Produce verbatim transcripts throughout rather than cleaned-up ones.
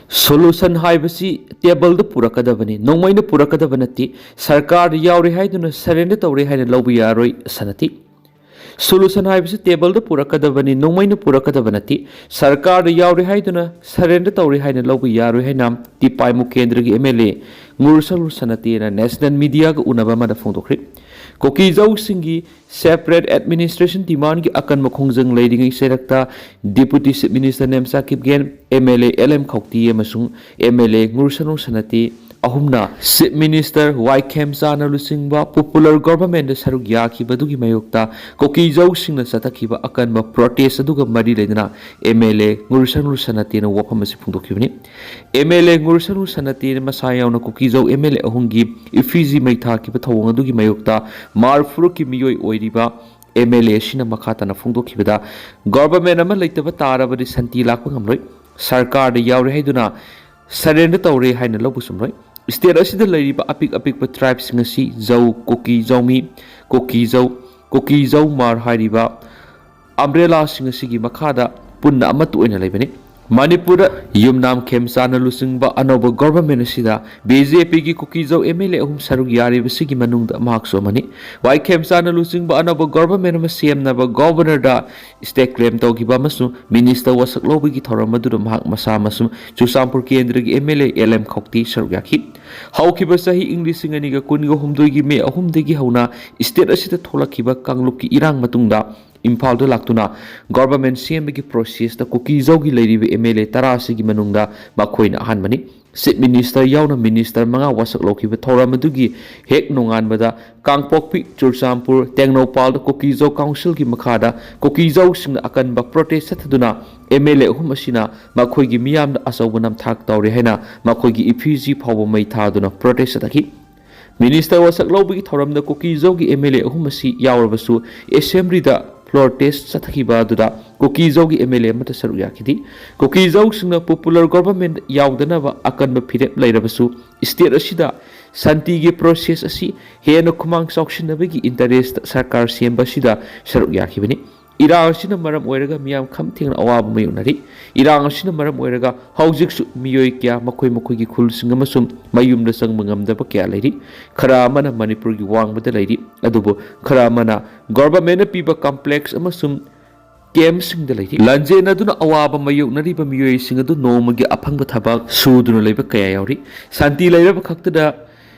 Solution ꯍꯥꯏꯕꯁꯤ ꯇꯦꯕꯜꯗ ꯄꯨꯔꯛꯀꯗꯕꯅꯤ, ꯅꯣꯡꯃꯩꯅ ꯄꯨꯔꯛꯀꯗꯕ ꯅꯠꯇꯦ꯫ ꯁꯔꯀꯥꯔꯗ ꯌꯥꯎꯔꯦ ꯍꯥꯏꯗꯨꯅ surrender ꯇꯧꯔꯦ ꯍꯥꯏꯅ ꯂꯧꯕ ꯌꯥꯔꯣꯏ ꯁꯅꯥꯇꯤ꯫ Solution ꯍꯥꯏꯕꯁꯤ ꯇꯦꯕꯜꯗ ꯄꯨꯔꯛꯀꯗꯕꯅꯤ, ꯅꯣꯡꯃꯩꯅ ꯄꯨꯔꯛꯀꯗꯕ ꯅꯠꯇꯦ꯫ ꯁꯔꯀꯥꯔꯗ ꯌꯥꯎꯔꯦ ꯍꯥꯏꯗꯨꯅ surrender ꯇꯧꯔꯦ ꯍꯥꯏꯅ ꯂꯧꯕ ꯌꯥꯔꯣꯏ ꯍꯥꯏꯅ ꯇꯤꯄꯥꯏꯃꯨ ꯀꯦꯟꯗ꯭ꯔꯒꯤ M L A ꯉꯨꯔꯁꯪꯂꯨ ꯁꯅꯥꯇꯤꯅ national mediaꯒ ꯎꯅꯕ ꯑꯃꯗ ꯐꯣꯡꯗꯣꯛꯈ꯭ꯔꯤ꯫ ꯀꯨꯀꯤꯖꯧꯁꯤꯡꯒꯤ separate administration demandꯒꯤ ꯑꯀꯟꯕ ꯈꯣꯡꯖꯪ ꯂꯩꯔꯤꯉꯩ ꯆꯩꯔꯛꯇ Deputy Chief Minister Nemcha Kipgen, M L A L M ꯈꯧꯇꯤ ꯑꯃꯁꯨꯡ M L A ꯉꯨꯔꯁꯪꯂꯨ ꯁꯅꯥꯇꯤ ꯑꯍꯨꯝꯅ Chief Minister ꯋꯥꯏ ꯈꯦꯝꯆꯥꯟꯅ ꯂꯨꯆꯤꯡꯕ popular governmentꯗ ꯁꯔꯨꯛ ꯌꯥꯈꯤꯕꯗꯨꯒꯤ ꯃꯥꯌꯣꯛꯇ ꯀꯨꯀꯤꯖꯧꯁꯤꯡꯅ ꯆꯠꯊꯈꯤꯕ ꯑꯀꯟꯕ protest ꯑꯗꯨꯒ ꯃꯔꯤ ꯂꯩꯅꯅ M L A ꯉꯨꯔꯁꯪꯂꯨ ꯁꯅꯥꯇꯤꯅ ꯋꯥꯐꯝ ꯑꯁꯤ ꯐꯣꯡꯗꯣꯛꯈꯤꯕꯅꯤ꯫ M L A ꯉꯨꯔꯁꯪꯂꯨ ꯁꯅꯥꯇꯤꯅ ꯃꯁꯥ ꯌꯥꯎꯅ ꯀꯨꯀꯤꯖꯧ M L A ꯑꯍꯨꯝꯒꯤ effigy ꯃꯩ ꯊꯥꯈꯤꯕ ꯊꯧꯑꯣꯡ ꯑꯗꯨꯒꯤ ꯃꯥꯌꯣꯛꯇ ꯃꯥꯔ ꯐꯨꯔꯨꯞꯀꯤ ꯃꯤꯑꯣꯏ ꯑꯣꯏꯔꯤꯕ M L A ꯑꯁꯤꯅ ꯃꯈꯥ ꯇꯥꯅ ꯐꯣꯡꯗꯣꯛꯈꯤꯕꯗ, government ꯑꯃ ꯂꯩꯇꯕ ꯇꯥꯔꯕꯗꯤ ꯁꯥꯟꯇꯤ ꯂꯥꯛꯄ ꯉꯝꯂꯣꯏ꯫ ꯁꯔꯀꯥꯔꯗ ꯌꯥꯎꯔꯦ ꯍꯥꯏꯗꯨꯅ surrender ꯇꯧꯔꯦ ꯍꯥꯏꯅ ꯂꯧꯕ ꯆꯨꯝꯂꯣꯏ꯫ State ꯑꯁꯤꯗ ꯂꯩꯔꯤꯕ ꯑꯄꯤꯛ ꯑꯄꯤꯛꯄ tribeꯁꯤꯡ ꯑꯁꯤ ꯖꯧ, ꯀꯨꯀꯤ, ꯖꯧꯃꯤ, ꯀꯨꯀꯤ ꯖꯧ, ꯀꯨꯀꯤ ꯖꯧ ꯃꯥꯔ ꯍꯥꯏꯔꯤꯕ umbrellaꯁꯤꯡ ꯑꯁꯤꯒꯤ ꯃꯈꯥꯗ ꯄꯨꯟꯅ ꯑꯃꯠꯇ ꯑꯣꯏꯅ ꯂꯩꯕꯅꯤ꯫ ꯃꯅꯤꯄꯨꯔꯗ ꯌꯨꯝꯅꯥꯝ ꯈꯦꯝꯆꯥꯟꯅ ꯂꯨꯆꯤꯡꯕ ꯑꯅꯧꯕ government ꯑꯁꯤꯗ B J Pꯒꯤ ꯀꯨꯀꯤꯖꯧ M L A ꯑꯍꯨꯝ ꯁꯔꯨꯛ ꯌꯥꯔꯤꯕꯁꯤꯒꯤ ꯃꯅꯨꯡꯗ ꯃꯍꯥꯛꯁꯨ ꯑꯃꯅꯤ꯫ ꯋꯥꯏ ꯈꯦꯝꯆꯥꯟꯅ ꯂꯨꯆꯤꯡꯕ ꯑꯅꯧꯕ government ꯑꯃ ꯁꯦꯝꯅꯕ governorꯗ state claim ꯇꯧꯈꯤꯕ ꯑꯃꯁꯨꯡ minister ꯋꯥꯁꯛ ꯂꯧꯕꯒꯤ ꯊꯧꯔꯝ ꯑꯗꯨꯗ ꯃꯍꯥꯛ ꯃꯁꯥ ꯑꯃꯁꯨꯡ ꯆꯨꯔꯆꯥꯟꯄꯨꯔ ꯀꯦꯟꯗ꯭ꯔꯒꯤ M L A L M ꯈꯧꯇꯤ ꯁꯔꯨꯛ ꯌꯥꯈꯤ꯫ ꯍꯧꯈꯤꯕ ꯆꯍꯤ ꯏꯪ ꯂꯤꯁꯤꯡ ꯑꯅꯤꯒ ꯀꯨꯟꯒ ꯍꯨꯝꯗꯣꯏꯒꯤ May ꯑꯍꯨꯝꯗꯒꯤ ꯍꯧꯅ state ꯑꯁꯤꯗ ꯊꯣꯛꯂꯛꯈꯤꯕ ꯀꯥꯡꯂꯨꯞꯀꯤ ꯏꯔꯥꯡ ꯃꯇꯨꯡꯗ ꯏꯝꯐꯥꯜꯗ ꯂꯥꯛꯇꯨꯅ government ꯁꯦꯝꯕꯒꯤ processꯇ ꯀꯨꯀꯤꯖꯧꯒꯤ ꯂꯩꯔꯤꯕ M L A ꯇꯔꯥ ꯑꯁꯤꯒꯤ ꯃꯅꯨꯡꯗ ꯃꯈꯣꯏꯅ ꯑꯍꯥꯟꯕꯅꯤ꯫ Chief Minister ꯌꯥꯎꯅ minister ꯃꯉꯥ ꯋꯥꯁꯛ ꯂꯧꯈꯤꯕ ꯊꯧꯔꯝ ꯑꯗꯨꯒꯤ ꯍꯦꯛ ꯅꯣꯡꯉꯥꯟꯕꯗ ꯀꯥꯡꯄꯣꯛꯄꯤ, ꯆꯨꯔꯆꯥꯟꯄꯨꯔ, ꯇꯦꯡꯅꯧꯄꯥꯜꯗ ꯀꯨꯀꯤꯖꯧ councilꯒꯤ ꯃꯈꯥꯗ ꯀꯨꯀꯤꯖꯧꯁꯤꯡꯅ ꯑꯀꯟꯕ protest ꯆꯠꯊꯗꯨꯅ M L A ꯑꯍꯨꯝ ꯑꯁꯤꯅ ꯃꯈꯣꯏꯒꯤ ꯃꯤꯌꯥꯝꯗ ꯑꯆꯧꯕ ꯅꯝꯊꯥꯛ ꯇꯧꯔꯦ ꯍꯥꯏꯅ ꯃꯈꯣꯏꯒꯤ effigy ꯐꯥꯎꯕ ꯃꯩ ꯊꯥꯗꯨꯅ protest ꯆꯠꯊꯈꯤ꯫ Minister ꯋꯥꯁꯛ ꯂꯧꯕꯒꯤ ꯊꯧꯔꯝꯗ ꯀꯨꯀꯤꯖꯧꯒꯤ M L A ꯑꯍꯨꯝ ꯑꯁꯤ ꯌꯥꯎꯔꯕꯁꯨ assemblyꯗ floor test ꯆꯠꯊꯈꯤꯕ ꯑꯗꯨꯗ ꯀꯨꯀꯤꯖꯧꯒꯤ M L A ꯑꯃꯠꯇ ꯁꯔꯨꯛ ꯌꯥꯈꯤꯗꯦ꯫ ꯀꯨꯀꯤꯖꯧꯁꯤꯡꯅ popular government ꯌꯥꯎꯗꯅꯕ ꯑꯀꯟꯕ ꯐꯤꯔꯦꯞ ꯂꯩꯔꯕꯁꯨ state ꯑꯁꯤꯗ ꯁꯥꯟꯇꯤꯒꯤ process ꯑꯁꯤ ꯍꯦꯟꯅ ꯈꯨꯃꯥꯡ ꯆꯥꯎꯁꯤꯟꯅꯕꯒꯤ interestꯇ ꯁꯔꯀꯥꯔ ꯁꯦꯝꯕ ꯑꯁꯤꯗ ꯁꯔꯨꯛ ꯌꯥꯈꯤꯕꯅꯤ꯫ ꯏꯔꯥꯡ ꯑꯁꯤꯅ ꯃꯔꯝ ꯑꯣꯏꯔꯒ ꯃꯤꯌꯥꯝ ꯈꯝ ꯊꯦꯡꯅ ꯑꯋꯥꯕ ꯃꯥꯌꯣꯛꯅꯔꯤ꯫ ꯏꯔꯥꯡ ꯑꯁꯤꯅ ꯃꯔꯝ ꯑꯣꯏꯔꯒ ꯍꯧꯖꯤꯛꯁꯨ ꯃꯤꯑꯣꯏ ꯀꯌꯥ ꯃꯈꯣꯏ ꯃꯈꯣꯏꯒꯤ ꯈꯨꯜꯁꯤꯡ ꯑꯃꯁꯨꯡ ꯃꯌꯨꯝꯗ ꯆꯪꯕ ꯉꯝꯗꯕ ꯀꯌꯥ ꯂꯩꯔꯤ꯫ ꯈꯔ ꯑꯃꯅ ꯃꯅꯤꯄꯨꯔꯒꯤ ꯋꯥꯡꯃꯗ ꯂꯩꯔꯤ, ꯑꯗꯨꯕꯨ ꯈꯔ ꯑꯃꯅ ꯒꯣꯚꯔꯟꯃꯦꯟꯠꯅ ꯄꯤꯕ ꯀꯝꯄ꯭ꯂꯦꯛꯁ ꯑꯃꯁꯨꯡ ꯀꯦꯝꯞꯁꯤꯡꯗ ꯂꯩꯔꯤ꯫ ꯂꯥꯟꯖꯦꯟꯅꯗꯨꯅ ꯑꯋꯥꯕ ꯃꯥꯌꯣꯛꯅꯔꯤꯕ ꯃꯤꯑꯣꯏꯁꯤꯡ ꯑꯗꯨ ꯅꯣꯡꯃꯒꯤ ꯑꯐꯪꯕ ꯊꯕꯛ ꯁꯨꯗꯨꯅ ꯂꯩꯕ ꯀꯌꯥ ꯌꯥꯎꯔꯤ꯫ ꯁꯥꯟꯇꯤ ꯂꯩꯔꯕ ꯈꯛꯇꯗ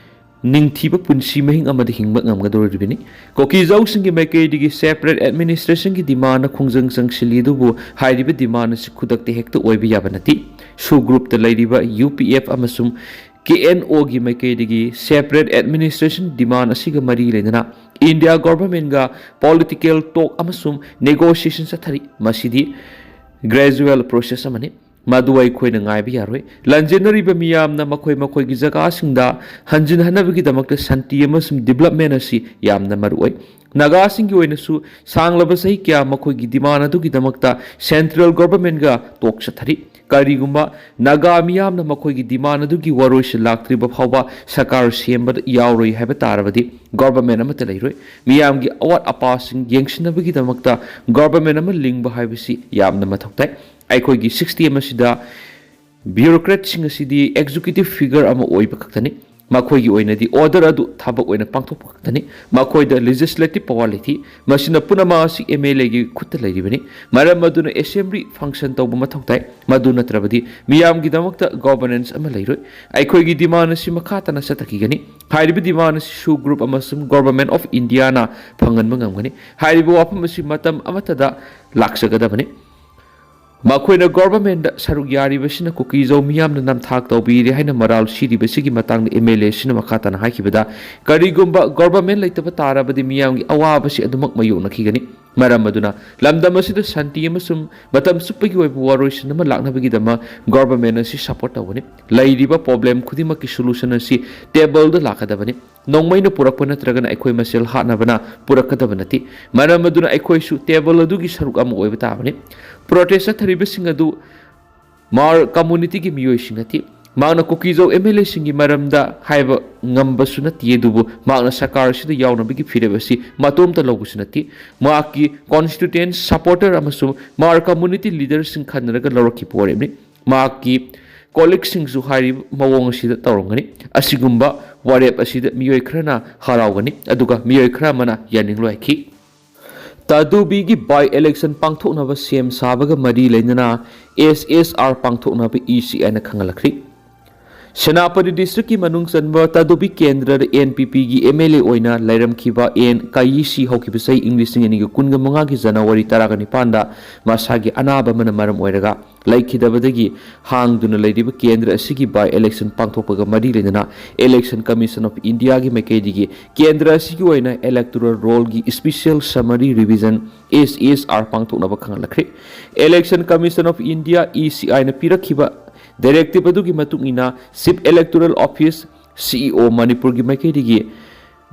ꯅꯤꯡꯊꯤꯕ ꯄꯨꯟꯁꯤ ꯃꯍꯤꯡ ꯑꯃꯗ ꯍꯤꯡꯕ ꯉꯝꯒꯗꯧꯔꯤꯕꯅꯤ꯫ ꯀꯨꯀꯤꯖꯧꯁꯤꯡꯒꯤ ꯃꯥꯏꯀꯩꯗꯒꯤ ꯁꯦꯄꯔꯦꯠ ꯑꯦꯗꯃꯤꯅꯤꯁꯇ꯭ꯔꯦꯁꯟꯒꯤ ꯗꯤꯃꯥꯟꯅ ꯈꯣꯡꯖꯪ ꯆꯪꯁꯤꯜꯂꯤ, ꯑꯗꯨꯕꯨ ꯍꯥꯏꯔꯤꯕ ꯗꯤꯃꯥꯟ ꯑꯁꯤ ꯈꯨꯗꯛꯇ ꯍꯦꯛꯇ ꯑꯣꯏꯕ ꯌꯥꯕ ꯅꯠꯇꯦ꯫ ꯁꯨ ꯒ꯭ꯔꯨꯞꯇ ꯂꯩꯔꯤꯕ ꯌꯨ ꯄꯤ ꯑꯦꯐ ꯑꯃꯁꯨꯡ ꯀꯦ ꯑꯦꯟ ꯑꯣꯒꯤ ꯃꯥꯏꯀꯩꯗꯒꯤ ꯁꯦꯄꯔꯦꯠ ꯑꯦꯗꯃꯤꯅꯤꯁꯇ꯭ꯔꯦꯁꯟ ꯗꯤꯃꯥꯟ ꯑꯁꯤꯒ ꯃꯔꯤ ꯂꯩꯅꯅ ꯏꯟꯗꯤꯌꯥ ꯒꯣꯚꯔꯟꯃꯦꯟꯠꯒ ꯄꯣꯂꯤꯇꯤꯀꯦꯜ ꯇꯣꯛ ꯑꯃꯁꯨꯡ ꯅꯦꯒꯣꯁꯤꯌꯦꯁꯟ ꯆꯠꯊꯔꯤ꯫ ꯃꯁꯤꯗꯤ ꯒ꯭ꯔꯦꯖꯨꯋꯦꯜ ꯄ꯭ꯔꯣꯁꯦꯁ ꯑꯃꯅꯤ꯫ ꯃꯗꯨ ꯑꯩꯈꯣꯏꯅ ꯉꯥꯏꯕ ꯌꯥꯔꯣꯏ꯫ ꯂꯥꯟꯖꯦꯟꯅꯔꯤꯕ ꯃꯤꯌꯥꯝꯅ ꯃꯈꯣꯏ ꯃꯈꯣꯏꯒꯤ ꯖꯒꯥꯁꯤꯡꯗ ꯍꯟꯖꯤꯟꯍꯟꯅꯕꯒꯤꯗꯃꯛꯇ ꯁꯥꯟꯇꯤ ꯑꯃꯁꯨꯡ ꯗꯤꯕꯂꯞꯃꯦꯟ ꯑꯁꯤ ꯌꯥꯝꯅ ꯃꯔꯨ ꯑꯣꯏ꯫ ꯅꯥꯒꯥꯁꯤꯡꯒꯤ ꯑꯣꯏꯅꯁꯨ ꯁꯥꯡꯂꯕ ꯆꯍꯤ ꯀꯌꯥ ꯃꯈꯣꯏꯒꯤ ꯗꯤꯃꯥꯟ ꯑꯗꯨꯒꯤꯗꯃꯛꯇ ꯁꯦꯟꯇ꯭ꯔꯦꯜ ꯒꯣꯚꯔꯟꯃꯦꯟꯠꯒ ꯇꯣꯛ ꯆꯠꯊꯔꯤ꯫ ꯀꯔꯤꯒꯨꯝꯕ ꯅꯥꯒꯥ ꯃꯤꯌꯥꯝꯅ ꯃꯈꯣꯏꯒꯤ ꯗꯤꯃꯥꯟ ꯑꯗꯨꯒꯤ ꯋꯥꯔꯣꯏꯁꯤꯟ ꯂꯥꯛꯇ꯭ꯔꯤꯕ ꯐꯥꯎꯕ ꯁꯔꯀꯥꯔ ꯁꯦꯝꯕꯗ ꯌꯥꯎꯔꯣꯏ ꯍꯥꯏꯕ ꯇꯥꯔꯕꯗꯤ ꯒꯣꯚꯔꯟꯃꯦꯟꯠ ꯑꯃꯠꯇ ꯂꯩꯔꯣꯏ꯫ ꯃꯤꯌꯥꯝꯒꯤ ꯑꯋꯥꯠ ꯑꯄꯥꯁꯤꯡ ꯌꯦꯡꯁꯤꯟꯅꯕꯒꯤꯗꯃꯛꯇ ꯒꯣꯚꯔꯟꯃꯦꯟꯠ ꯑꯃ ꯂꯤꯡꯕ ꯍꯥꯏꯕꯁꯤ ꯌꯥꯝꯅ ꯃꯊꯧ ꯇꯥꯏ꯫ ꯑꯩꯈꯣꯏꯒꯤ ꯁꯤꯁꯇꯦꯝ ꯑꯁꯤꯗ ꯕ꯭ꯌꯨꯔꯣꯀ꯭ꯔꯦꯠꯁꯤꯡ ꯑꯁꯤꯗꯤ ꯑꯦꯛꯖꯤꯀ꯭ꯌꯨꯇꯤꯚ ꯐꯤꯒꯔ ꯑꯃ ꯑꯣꯏꯕ ꯈꯛꯇꯅꯤ꯫ ꯃꯈꯣꯏꯒꯤ ꯑꯣꯏꯅꯗꯤ ꯑꯣꯔꯗꯔ ꯑꯗꯨ ꯊꯕꯛ ꯑꯣꯏꯅ ꯄꯥꯡꯊꯣꯛꯄ ꯈꯛꯇꯅꯤ꯫ ꯃꯈꯣꯏꯗ ꯂꯦꯖꯤꯁꯂꯦꯇꯤꯚ ꯄꯋꯥꯔ ꯂꯩꯇꯦ꯫ ꯃꯁꯤꯅ ꯄꯨꯝꯅꯃꯛ ꯑꯁꯤ ꯑꯦꯝ ꯑꯦꯜ ꯑꯦꯒꯤ ꯈꯨꯠꯇ ꯂꯩꯔꯤꯕꯅꯤ꯫ ꯃꯔꯝ ꯑꯗꯨꯅ ꯑꯦꯁꯦꯝꯕ꯭ꯂꯤ ꯐꯪꯁꯟ ꯇꯧꯕ ꯃꯊꯧ ꯇꯥꯏ꯫ ꯃꯗꯨ ꯅꯠꯇ꯭ꯔꯕꯗꯤ ꯃꯤꯌꯥꯝꯒꯤꯗꯃꯛꯇ ꯒꯣꯚꯔꯅꯦꯟꯁ ꯑꯃ ꯂꯩꯔꯣꯏ꯫ ꯑꯩꯈꯣꯏꯒꯤ ꯗꯤꯃꯥꯟ ꯑꯁꯤ ꯃꯈꯥ ꯇꯥꯅ ꯆꯠꯊꯈꯤꯒꯅꯤ꯫ ꯍꯥꯏꯔꯤꯕ ꯗꯤꯃꯥꯟ ꯑꯁꯤ ꯁꯨ ꯒ꯭ꯔꯨꯞ ꯑꯃꯁꯨꯡ ꯒꯣꯚꯔꯟꯃꯦꯟꯠ ꯑꯣꯐ ꯏꯟꯗꯤꯌꯥꯅ ꯐꯪꯍꯟꯕ ꯉꯝꯒꯅꯤ꯫ ꯍꯥꯏꯔꯤꯕ ꯋꯥꯐꯝ ꯑꯁꯤ ꯃꯇꯝ ꯑꯃꯠꯇꯗ ꯂꯥꯛꯆꯒꯗꯕꯅꯤ꯫ ꯃꯈꯣꯏꯅ ꯒꯣꯚꯔꯟꯃꯦꯟꯠꯗ ꯁꯔꯨꯛ ꯌꯥꯔꯤꯕꯁꯤꯅ ꯀꯨꯀꯤꯖꯧ ꯃꯤꯌꯥꯝꯅ ꯅꯝꯊꯥꯛ ꯇꯧꯕꯤꯔꯦ ꯍꯥꯏꯅ ꯃꯔꯥꯜ ꯁꯤꯔꯤꯕꯁꯤꯒꯤ ꯃꯇꯥꯡꯗ ꯑꯦꯝ ꯑꯦꯜ ꯑꯦꯁꯤꯅ ꯃꯈꯥ ꯇꯥꯅ ꯍꯥꯏꯈꯤꯕꯗ, ꯀꯔꯤꯒꯨꯝꯕ ꯒꯣꯚꯔꯟꯃꯦꯟꯠ ꯂꯩꯇꯕ ꯇꯥꯔꯕꯗꯤ ꯃꯤꯌꯥꯝꯒꯤ ꯑꯋꯥꯕꯁꯤ ꯑꯗꯨꯃꯛ ꯃꯥꯌꯣꯛꯅꯈꯤꯒꯅꯤ꯫ ꯃꯔꯝ ꯑꯗꯨꯅ ꯂꯝꯗꯝ ꯑꯁꯤꯗ ꯁꯥꯟꯇꯤ ꯑꯃꯁꯨꯡ ꯃꯇꯝ ꯆꯨꯞꯄꯒꯤ ꯑꯣꯏꯕ ꯋꯥꯔꯣꯏꯁꯤꯟ ꯑꯃ ꯂꯥꯛꯅꯕꯒꯤꯗꯃꯛ ꯒꯣꯚꯔꯟꯃꯦꯟꯠ ꯑꯁꯤ ꯁꯄꯣꯔꯠ ꯇꯧꯒꯅꯤ꯫ ꯂꯩꯔꯤꯕ ꯄ꯭ꯔꯣꯕ꯭ꯂꯦꯝ ꯈꯨꯗꯤꯡꯃꯛꯀꯤ ꯁꯣꯂꯨꯁꯟ ꯑꯁꯤ ꯇꯦꯕꯜꯗ ꯂꯥꯛꯀꯗꯕꯅꯤ꯫ ꯅꯣꯡꯃꯩꯅ ꯄꯨꯔꯛꯄ ꯅꯠꯇ꯭ꯔꯒꯅ ꯑꯩꯈꯣꯏ ꯃꯁꯦꯜ ꯍꯥꯠꯅꯕꯅ ꯄꯨꯔꯛꯀꯗꯕ ꯅꯠꯇꯦ꯫ ꯃꯔꯝ ꯑꯗꯨꯅ ꯑꯩꯈꯣꯏꯁꯨ ꯇꯦꯕꯜ ꯑꯗꯨꯒꯤ ꯁꯔꯨꯛ ꯑꯃ ꯑꯣꯏꯕ ꯇꯥꯕꯅꯤ꯫ ꯄ꯭ꯔꯣꯇꯦꯁ ꯆꯠꯊꯔꯤꯕꯁꯤꯡ ꯑꯗꯨ ꯃꯥꯔ ꯀꯝꯃ꯭ꯌꯨꯅꯤꯇꯤꯒꯤ ꯃꯤꯑꯣꯏꯁꯤꯡ ꯅꯠꯇꯦ꯫ ꯃꯍꯥꯛꯅ ꯀꯨꯀꯤꯖꯧ ꯑꯦꯝ ꯑꯦꯜ ꯑꯦꯁꯤꯡꯒꯤ ꯃꯔꯝꯗ ꯍꯥꯏꯕ ꯉꯝꯕꯁꯨ ꯅꯠꯇꯦ, ꯑꯗꯨꯕꯨ ꯃꯍꯥꯛꯅ ꯁꯔꯀꯥꯔ ꯑꯁꯤꯗ ꯌꯥꯎꯅꯕꯒꯤ ꯐꯤꯔꯦꯞ ꯑꯁꯤ ꯃꯇꯣꯝꯇ ꯂꯧꯕꯁꯨ ꯅꯠꯇꯦ꯫ ꯃꯍꯥꯛꯀꯤ ꯀꯣꯟꯁꯇꯤꯇ꯭ꯌꯨꯌꯦꯟ ꯁꯄꯣꯔꯇꯔ ꯑꯃꯁꯨꯡ ꯃꯥꯔ ꯀꯝꯃꯨꯅꯤꯇꯤ ꯂꯤꯗꯔꯁꯤꯡ ꯈꯟꯅꯔꯒ ꯂꯧꯔꯛꯈꯤꯕ ꯋꯥꯔꯦꯞꯅꯤ꯫ ꯃꯍꯥꯛꯀꯤ ꯀꯣꯂꯤꯛꯁꯤꯡꯁꯨ ꯍꯥꯏꯔꯤꯕ ꯃꯑꯣꯡ ꯑꯁꯤꯗ ꯇꯧꯔꯝꯒꯅꯤ꯫ ꯑꯁꯤꯒꯨꯝꯕ ꯋꯥꯔꯦꯞ ꯑꯁꯤꯗ ꯃꯤꯑꯣꯏ ꯈꯔꯅ ꯍꯔꯥꯎꯒꯅꯤ, ꯑꯗꯨꯒ ꯃꯤꯑꯣꯏ ꯈꯔ ꯑꯃꯅ ꯌꯥꯅꯤꯡꯂꯣꯏ ꯍꯥꯏꯈꯤ꯫ ꯇꯥꯗꯨꯕꯤꯒꯤ ꯕꯥꯏ ꯏꯂꯦꯛꯁꯟ ꯄꯥꯡꯊꯣꯛꯅꯕ ꯁꯦꯝ ꯁꯥꯕꯒ ꯃꯔꯤ ꯂꯩꯅꯅ ꯑꯦꯁ ꯑꯦꯁ ꯑꯥꯔ ꯄꯥꯡꯊꯣꯛꯅꯕ ꯏ ꯁꯤ ꯑꯥꯏꯅ ꯈꯪꯍꯜꯂꯛꯈ꯭ꯔꯤ꯫ ꯁꯦꯅꯥꯄꯇꯤ ꯗꯤꯁꯇ꯭ꯔꯤꯛꯀꯤ ꯃꯅꯨꯡ ꯆꯟꯕ ꯇꯥꯗꯨꯕꯤ ꯀꯦꯟꯗ꯭ꯔꯗ ꯑꯦꯟ ꯄꯤ ꯄꯤꯒꯤ ꯑꯦꯝ ꯑꯦꯜ ꯑꯦ ꯑꯣꯏꯅ ꯂꯩꯔꯝꯈꯤꯕ ꯑꯦꯟ ꯀꯥꯌꯤꯁꯤ ꯍꯧꯈꯤꯕ ꯆꯍꯤ ꯏꯪ ꯂꯤꯁꯤꯡ ꯑꯅꯤꯒ ꯀꯨꯟꯒ ꯃꯉꯥꯒꯤ ꯖꯅꯋꯥꯔꯤ ꯇꯔꯥꯒ ꯅꯤꯄꯥꯟꯗ ꯃꯁꯥꯒꯤ ꯑꯅꯥꯕ ꯑꯃꯅ ꯃꯔꯝ ꯑꯣꯏꯔꯒ ꯂꯩꯈꯤꯗꯕꯗꯒꯤ ꯍꯥꯡꯗꯨꯅ ꯂꯩꯔꯤꯕ ꯀꯦꯟꯗ꯭ꯔ ꯑꯁꯤꯒꯤ ꯕꯥꯏ ꯏꯂꯦꯛꯁꯟ ꯄꯥꯡꯊꯣꯛꯄꯒ ꯃꯔꯤ ꯂꯩꯅꯅ ꯏꯂꯦꯛꯁꯟ ꯀꯃꯤꯁꯟ ꯑꯣꯐ ꯏꯟꯗꯤꯌꯥꯒꯤ ꯃꯥꯏꯀꯩꯗꯒꯤ ꯀꯦꯟꯗ꯭ꯔ ꯑꯁꯤꯒꯤ ꯑꯣꯏꯅ ꯏꯂꯦꯛꯇꯣꯔꯦꯜ ꯔꯣꯜꯒꯤ special summary revision, S E S R, ꯄꯥꯡꯊꯣꯛꯅꯕ ꯈꯪꯍꯜꯂꯛꯈ꯭ꯔꯦ꯫ Election commission of India, E C ꯑꯥꯏꯅ ꯄꯤꯔꯛꯈꯤꯕ ꯗꯥꯏꯔꯦꯛꯇꯤꯚ ꯑꯗꯨꯒꯤ ꯃꯇꯨꯡ ꯏꯟꯅ chief electoral office, C E O, ꯃꯅꯤꯄꯨꯔꯒꯤ ꯃꯥꯏꯀꯩꯗꯒꯤ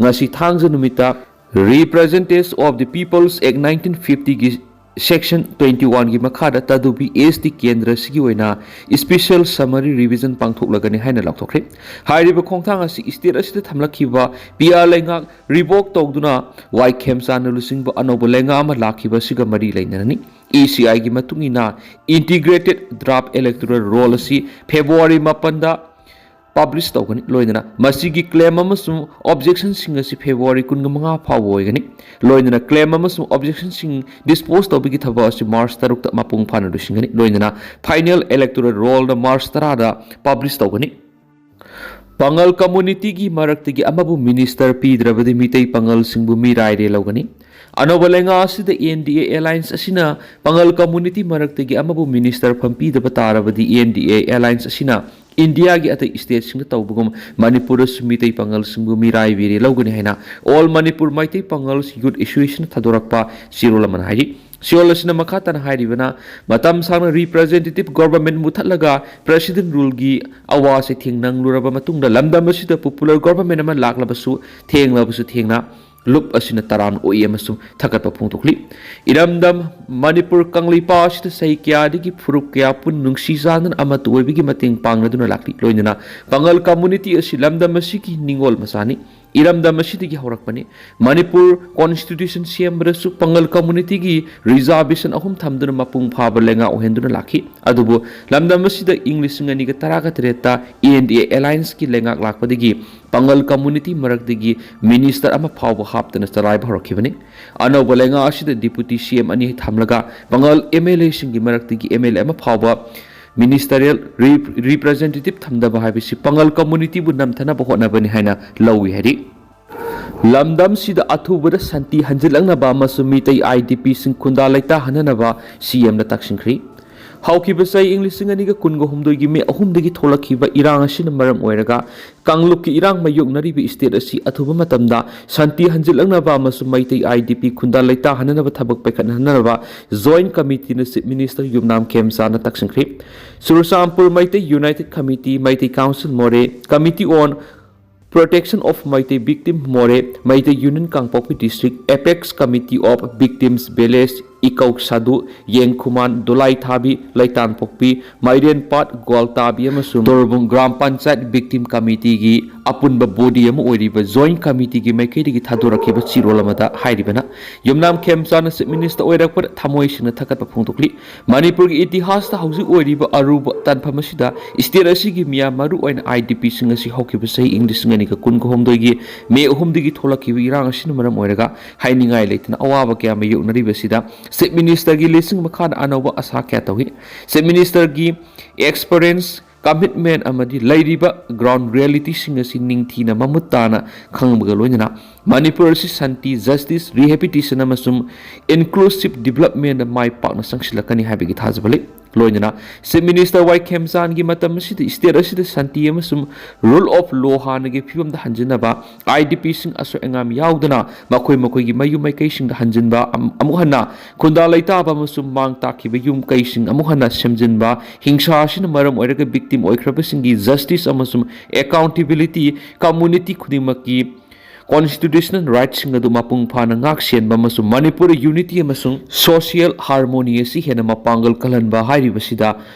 ꯉꯁꯤ ꯊꯥꯡꯖ ꯅꯨꯃꯤꯠꯇ Representatives of the People's Act nineteen fiftyꯒꯤ Section twenty oneꯒꯤ ꯃꯈꯥꯗ ꯇꯥꯗꯨꯕꯤ ꯑꯦꯁ ꯇꯤ ꯀꯦꯟꯗ꯭ꯔ ꯑꯁꯤꯒꯤ ꯑꯣꯏꯅ ꯏꯁꯄꯤꯁꯤꯌꯦꯜ ꯁꯃꯔꯤ ꯔꯤꯚꯤꯖꯟ ꯄꯥꯡꯊꯣꯛꯂꯒꯅꯤ ꯍꯥꯏꯅ ꯂꯥꯎꯊꯣꯛꯈ꯭ꯔꯦ꯫ ꯍꯥꯏꯔꯤꯕ ꯈꯣꯡꯊꯥꯡ ꯑꯁꯤ ꯁ꯭ꯇꯦꯠ ꯑꯁꯤꯗ ꯊꯝꯂꯛꯈꯤꯕ ꯄꯤ ꯑꯥꯔ ꯂꯩꯉꯥꯛ ꯔꯤꯚꯣꯛ ꯇꯧꯗꯨꯅ ꯋꯥꯏ ꯈꯦꯝꯆꯥꯟꯅ ꯂꯨꯆꯤꯡꯕ ꯑꯅꯧꯕ ꯂꯩꯉꯥꯛ ꯑꯃ ꯂꯥꯛꯈꯤꯕ ꯑꯁꯤꯒ ꯃꯔꯤ ꯂꯩꯅꯔꯅꯤ꯫ ꯏ ꯁꯤ ꯑꯥꯏꯒꯤ ꯃꯇꯨꯡ ꯏꯟꯅ, ꯏꯟꯇꯤꯒ꯭ꯔꯦꯇꯦꯗ ꯗ꯭ꯔꯥꯐ ꯏꯂꯦꯛꯇꯣꯔꯦꯜ ꯔꯣꯜ ꯑꯁꯤ ꯐꯦꯕ꯭ꯔꯨꯋꯥꯔꯤ ꯃꯥꯄꯟꯗ ꯄꯕ꯭ꯂꯤꯁ ꯇꯧꯒꯅꯤ꯫ ꯂꯣꯏꯅꯅ ꯃꯁꯤꯒꯤ ꯀ꯭ꯂꯦꯝ ꯑꯃꯁꯨꯡ ꯑꯣꯕꯖꯦꯛꯁꯟꯁꯤꯡ ꯑꯁꯤ ꯐꯦꯕ꯭ꯔꯨꯋꯥꯔꯤ ꯀꯨꯟꯒ ꯃꯉꯥ ꯐꯥꯎꯕ ꯑꯣꯏꯒꯅꯤ꯫ ꯂꯣꯏꯅꯅ ꯀ꯭ꯂꯦꯝ ꯑꯃꯁꯨꯡ ꯑꯣꯕꯖꯦꯛꯁꯟꯁꯤꯡ ꯗꯤꯁꯄꯣꯖ ꯇꯧꯕꯒꯤ ꯊꯕꯛ ꯑꯁꯤ ꯃꯥꯔꯆ ꯇꯔꯨꯛꯇ ꯃꯄꯨꯡ ꯐꯥꯅ ꯂꯣꯏꯁꯤꯟꯒꯅꯤ꯫ ꯂꯣꯏꯅꯅ ꯐꯥꯏꯅꯦꯜ ꯏꯂꯦꯛꯇꯣꯔꯦꯜ ꯔꯣꯜꯅ ꯃꯥꯔꯆ ꯇꯔꯥꯗ ꯄꯕ꯭ꯂꯤꯁ ꯇꯧꯒꯅꯤ꯫ ꯄꯥꯉꯜ ꯀꯝꯃꯨꯅꯤꯇꯤꯒꯤ ꯃꯔꯛꯇꯒꯤ ꯑꯃꯕꯨ ꯃꯤꯅꯤꯁꯇꯔ ꯄꯤꯗ꯭ꯔꯕꯗꯤ ꯃꯤꯇꯩ ꯄꯥꯉꯜꯁꯤꯡꯕꯨ ꯃꯤꯔꯥꯏꯔꯦ ꯂꯧꯒꯅꯤ꯫ ꯑꯅꯧꯕ ꯂꯩꯉꯥꯛ ꯑꯁꯤꯗ ꯑꯦꯟ ꯗꯤ ꯑꯦ ꯑꯦꯂꯥꯏꯟꯁ ꯑꯁꯤꯅ ꯄꯥꯉꯜ ꯀꯝꯃꯨꯅꯤꯇꯤ ꯃꯔꯛꯇꯒꯤ ꯑꯃꯕꯨ ꯃꯤꯅꯤꯁꯇꯔ ꯐꯝ ꯄꯤꯗꯕ ꯇꯥꯔꯕꯗꯤ, ꯑꯦꯟ ꯗꯤ ꯑꯦ ꯑꯦꯂꯥꯏꯟꯁ ꯑꯁꯤꯅ ꯏꯟꯗꯤꯌꯥꯒꯤ ꯑꯇꯩ ꯁ꯭ꯇꯦꯠꯁꯤꯡꯗ ꯇꯧꯕꯒꯨꯝ ꯃꯅꯤꯄꯨꯔꯗꯁꯨ ꯃꯤꯇꯩ ꯄꯥꯉꯜꯁꯤꯡꯕꯨ ꯃꯤꯔꯥꯏꯕꯤꯔꯦ ꯂꯧꯒꯅꯤ ꯍꯥꯏꯅ ꯑꯣꯜ ꯃꯅꯤꯄꯨꯔ ꯃꯩꯇꯩ ꯄꯥꯉꯜꯁ ꯌꯨꯠ ꯑꯦꯁꯣꯁꯤꯌꯦꯁꯟꯅ ꯊꯥꯗꯣꯔꯛꯄ ꯆꯦꯔꯣꯜ ꯑꯃꯅ ꯍꯥꯏꯔꯤ꯫ ꯆꯦꯔꯣꯜ ꯑꯁꯤꯅ ꯃꯈꯥ ꯇꯥꯅ ꯍꯥꯏꯔꯤꯕꯅ, ꯃꯇꯝ ꯁꯥꯡꯅ ꯔꯤꯄ꯭ꯔꯖꯦꯟꯇꯦꯇꯤꯚ ꯒꯣꯚꯔꯟꯃꯦꯟꯠ ꯃꯨꯠꯊꯠꯂꯒ ꯄ꯭ꯔꯦꯁꯤꯗꯦꯟꯠ ꯔꯨꯜꯒꯤ ꯑꯋꯥ ꯑꯁꯤ ꯊꯦꯡꯅ ꯅꯪꯂꯨꯔꯕ ꯃꯇꯨꯡꯗ ꯂꯝꯗꯝ ꯑꯁꯤꯗ ꯄꯣꯄꯨꯂꯔ ꯒꯣꯚꯔꯟꯃꯦꯟꯠ ꯑꯃ ꯂꯥꯛꯂꯕꯁꯨ, ꯊꯦꯡꯂꯕꯁꯨ ꯊꯦꯡꯅ ꯂꯨꯞ ꯑꯁꯤꯅ ꯇꯔꯥꯝꯅ ꯑꯣꯛꯏ ꯑꯃꯁꯨꯡ ꯊꯥꯒꯠꯄ ꯐꯣꯡꯗꯣꯛꯂꯤ꯫ ꯏꯔꯝꯗꯝ ꯃꯅꯤꯄꯨꯔ ꯀꯪꯂꯩꯄꯥꯛ ꯑꯁꯤꯗ ꯆꯍꯤ ꯀꯌꯥꯗꯒꯤ ꯐꯨꯔꯨꯞ ꯀꯌꯥ ꯄꯨꯟ ꯅꯨꯡꯁꯤ ꯆꯥꯟꯅꯅ ꯑꯃꯠꯇ ꯑꯣꯏꯕꯒꯤ ꯃꯇꯦꯡ ꯄꯥꯡꯅꯗꯨꯅ ꯂꯥꯛꯂꯤ꯫ ꯂꯣꯏꯅꯅ ꯄꯥꯉꯜ community ꯑꯁꯤ ꯂꯝꯗꯝ ꯑꯁꯤꯒꯤ ꯅꯤꯡꯉꯣꯜ ꯃꯆꯥꯅꯤ꯫ ꯏꯔꯝꯗꯝ ꯑꯁꯤꯗꯒꯤ ꯍꯧꯔꯛꯄꯅꯤ꯫ ꯃꯅꯤꯄꯨꯔ constitution ꯁꯦꯝꯕꯗꯁꯨ ꯄꯥꯉꯜ community ꯒꯤ reservation ꯑꯍꯨꯝ ꯊꯝꯗꯨꯅ ꯃꯄꯨꯡ ꯐꯥꯕ ꯂꯩꯉꯥꯛ ꯑꯣꯏꯍꯟꯗꯨꯅ ꯂꯥꯛꯈꯤ꯫ ꯑꯗꯨꯕꯨ ꯂꯝꯗꯝ ꯑꯁꯤꯗ ꯏꯪ ꯂꯤꯁꯤꯡ ꯑꯅꯤꯒ ꯇꯔꯥꯒ ꯇꯔꯦꯠꯇ N D A alliance ꯀꯤ ꯂꯩꯉꯥꯛ ꯂꯥꯛꯄꯗꯒꯤ ꯄꯥꯉꯜ community ꯃꯔꯛꯇꯒꯤ minister ꯑꯃ ꯐꯥꯎꯕ ꯍꯥꯞꯇꯅ ꯆꯂꯥꯏꯕ ꯍꯧꯔꯛꯈꯤꯕꯅꯤ꯫ ꯑꯅꯧꯕ ꯂꯩꯉꯥꯛ ꯑꯁꯤꯗ deputy C M ꯑꯅꯤ ꯊꯝꯂꯒ ꯄꯥꯉꯜ M L A ꯁꯤꯡꯒꯤ ꯃꯔꯛꯇꯒꯤ M L A ꯑꯃ ꯐꯥꯎꯕ ministerial re-, representative ꯊꯝꯗꯕ ꯍꯥꯏꯕꯁꯤ ꯄꯥꯉꯜ community ꯕꯨ ꯅꯝꯊꯅꯕ ꯍꯣꯠꯅꯕꯅꯤ ꯍꯥꯏꯅ ꯂꯧꯏ ꯍꯥꯏꯔꯤ꯫ ꯂꯝꯗꯝꯁꯤꯗ ꯑꯊꯨꯕꯗ ꯁꯥꯟꯇꯤ ꯍꯟꯖꯤꯜꯂꯛꯅꯕ ꯑꯃꯁꯨꯡ ꯃꯤꯇꯩ I D P ꯁꯤꯡ ꯈꯨꯟꯗꯥ ꯂꯩꯇꯥꯍꯟꯅꯅꯕ C M ꯅ ꯇꯛꯁꯤꯟꯈ꯭ꯔꯤ꯫ ꯍꯧꯈꯤꯕ ꯆꯍꯤ ꯏꯪ ꯂꯤꯁꯤꯡ ꯑꯅꯤꯒ ꯀꯨꯟꯒ ꯍꯨꯝꯗꯣꯏꯒꯤ May ꯑꯍꯨꯝꯗꯒꯤ ꯊꯣꯛꯂꯛꯈꯤꯕ ꯏꯔꯥꯡ ꯑꯁꯤꯅ ꯃꯔꯝ ꯑꯣꯏꯔꯒ ꯀꯥꯡꯂꯨꯞꯀꯤ ꯏꯔꯥꯡ ꯃꯥꯌꯣꯛꯅꯔꯤꯕ state ꯑꯁꯤ ꯑꯊꯨꯕ ꯃꯇꯝꯗ ꯁꯥꯟꯇꯤ ꯍꯟꯖꯤꯜꯂꯛꯅꯕ ꯑꯃꯁꯨꯡ ꯃꯩꯇꯩ I D P ꯈꯨꯟꯗꯥ ꯂꯩꯇꯥꯍꯟꯅꯅꯕ ꯊꯕꯛ ꯄꯥꯏꯈꯠꯍꯟꯅꯅꯕ Joint Committee ꯅ Chief Minister ꯌꯨꯝꯅꯥꯝ ꯈꯦꯝꯆꯥꯟꯅ ꯇꯛꯁꯤꯟꯈ꯭ꯔꯤ꯫ Churachandpur Meitei United Committee, Meitei Council ꯃꯣꯔꯦ, Committee on Protection of Meitei Victim ꯃꯣꯔꯦ, Meitei Union Kangpokpi District, Apex Committee of Victims Village, ꯏꯀꯧ ꯁꯥꯗꯨ, ꯌꯦꯡꯈꯨꯃꯥꯟ, ꯗꯣꯂꯥꯏꯊꯥꯕꯤ, ꯂꯩꯇꯥꯟꯄꯣꯛꯄꯤ, ꯃꯥꯏꯔꯦꯟꯄꯥꯠ, ꯒ꯭ꯋꯥꯜꯇꯥꯕꯤ ꯑꯃꯁꯨꯡ ꯇꯣꯔꯕꯨꯡ Gram Panchayat Victim Committee ꯒꯤ ꯑꯄꯨꯟꯕ body ꯑꯃ ꯑꯣꯏꯔꯤꯕ Joint Committee ꯒꯤ ꯃꯥꯏꯀꯩꯗꯒꯤ ꯊꯥꯗꯣꯔꯛꯈꯤꯕ ꯆꯦꯔꯣꯜ ꯑꯃꯗ ꯍꯥꯏꯔꯤꯕꯅ, ꯌꯨꯝꯅꯥꯝ ꯈꯦꯝꯆꯥꯟꯅ Chief Minister ꯑꯣꯏꯔꯛꯄꯗ ꯊꯃꯣꯏ ꯁꯦꯡꯅ ꯊꯥꯒꯠꯄ ꯐꯣꯡꯗꯣꯛꯂꯤ꯫ ꯃꯅꯤꯄꯨꯔꯒꯤ ꯏꯇꯤꯍꯥꯁꯇ ꯍꯧꯖꯤꯛ ꯑꯣꯏꯔꯤꯕ ꯑꯔꯨꯕ ꯇꯥꯟꯐꯝ ꯑꯁꯤꯗ state ꯑꯁꯤꯒꯤ ꯃꯤꯌꯥꯝ, ꯃꯔꯨ ꯑꯣꯏꯅ I D P ꯁꯤꯡ ꯑꯁꯤ ꯍꯧꯈꯤꯕ ꯆꯍꯤ ꯏꯪ ꯂꯤꯁꯤꯡ ꯑꯅꯤꯒ ꯀꯨꯟꯒ ꯍꯨꯝꯗꯣꯏꯒꯤ May ꯑꯍꯨꯝꯗꯒꯤ ꯊꯣꯛꯂꯛꯈꯤꯕ ꯏꯔꯥꯡ ꯑꯁꯤꯅ ꯃꯔꯝ ꯑꯣꯏꯔꯒ ꯍꯥꯏꯅꯤꯡꯉꯥꯏ ꯂꯩꯇꯅ ꯑꯋꯥꯕ ꯀꯌꯥ ꯃꯥꯌꯣꯛꯅꯔꯤꯕꯁꯤꯗ Chief Minister ꯒꯤ ꯂꯤꯁꯤꯡ ꯃꯈꯥꯗ ꯑꯅꯧꯕ ꯑꯁꯥ ꯀꯌꯥ ꯇꯧꯏ꯫ Chief Minister ꯒꯤ experience, commitment ꯑꯃꯗꯤ ꯂꯩꯔꯤꯕ ground reality ꯁꯤꯡ ꯑꯁꯤ ꯅꯤꯡꯊꯤꯅ ꯃꯃꯨꯠ ꯇꯥꯅ ꯈꯪꯕꯒ ꯂꯣꯏꯅꯅ ꯃꯅꯤꯄꯨꯔ ꯑꯁꯤ ꯁꯥꯟꯇꯤ, justice, rehabilitation ꯑꯃꯁꯨꯡ inclusive development ꯗ ꯃꯥꯏ ꯄꯥꯛꯅ ꯆꯪꯁꯤꯜꯂꯛꯀꯅꯤ ꯍꯥꯏꯕꯒꯤ ꯊꯥꯖꯕ ꯂꯩ꯫ ꯂꯣꯏꯅꯅ Chief Minister ꯋꯥꯏ ꯈꯦꯝꯆꯥꯟꯒꯤ ꯃꯇꯝ ꯑꯁꯤꯗ state ꯑꯁꯤꯗ ꯁꯥꯟꯇꯤ ꯑꯃꯁꯨꯡ rule of law ꯍꯥꯟꯅꯒꯤ ꯐꯤꯕꯝꯗ ꯍꯟꯖꯤꯟꯅꯕ, I D P ꯁꯤꯡ ꯑꯁꯣꯏ ꯑꯉꯥꯝ ꯌꯥꯎꯗꯅ ꯃꯈꯣꯏ ꯃꯈꯣꯏꯒꯤ ꯃꯌꯨꯝ ꯃꯥꯏꯀꯩꯁꯤꯡꯗ ꯍꯟꯖꯤꯟꯕ, ꯑꯝ-, ꯑꯃꯨꯛ ꯍꯟꯅ ꯈꯨꯟꯗꯥ ꯂꯩꯇꯥꯕ ꯑꯃꯁꯨꯡ ꯃꯥꯡ ꯇꯥꯛꯈꯤꯕ ꯌꯨꯝ ꯀꯩꯁꯤꯡ ꯑꯃꯨꯛ ꯍꯟꯅ ꯁꯦꯝꯖꯤꯟꯕ, ꯍꯤꯡꯁꯥ ꯑꯁꯤꯅ ꯃꯔꯝ ꯑꯣꯏꯔꯒ victim ꯑꯣꯏꯈ꯭ꯔꯕꯁꯤꯡꯒꯤ justice ꯑꯃꯁꯨꯡ accountability, community ꯈꯨꯗꯤꯡꯃꯛꯀꯤ constitutional rightꯁꯤꯡ ꯑꯗꯨ ꯃꯄꯨꯡ ꯐꯥꯅ ꯉꯥꯛ ꯁꯦꯟꯕ ꯑꯃꯁꯨꯡ ꯃꯅꯤꯄꯨꯔ unity ꯑꯃꯁꯨꯡ social harmony ꯑꯁꯤ ꯍꯦꯟꯅ ꯃꯄꯥꯡꯒꯜ ꯀꯜꯍꯟꯕ ꯍꯥꯏꯔꯤꯕꯁꯤꯗ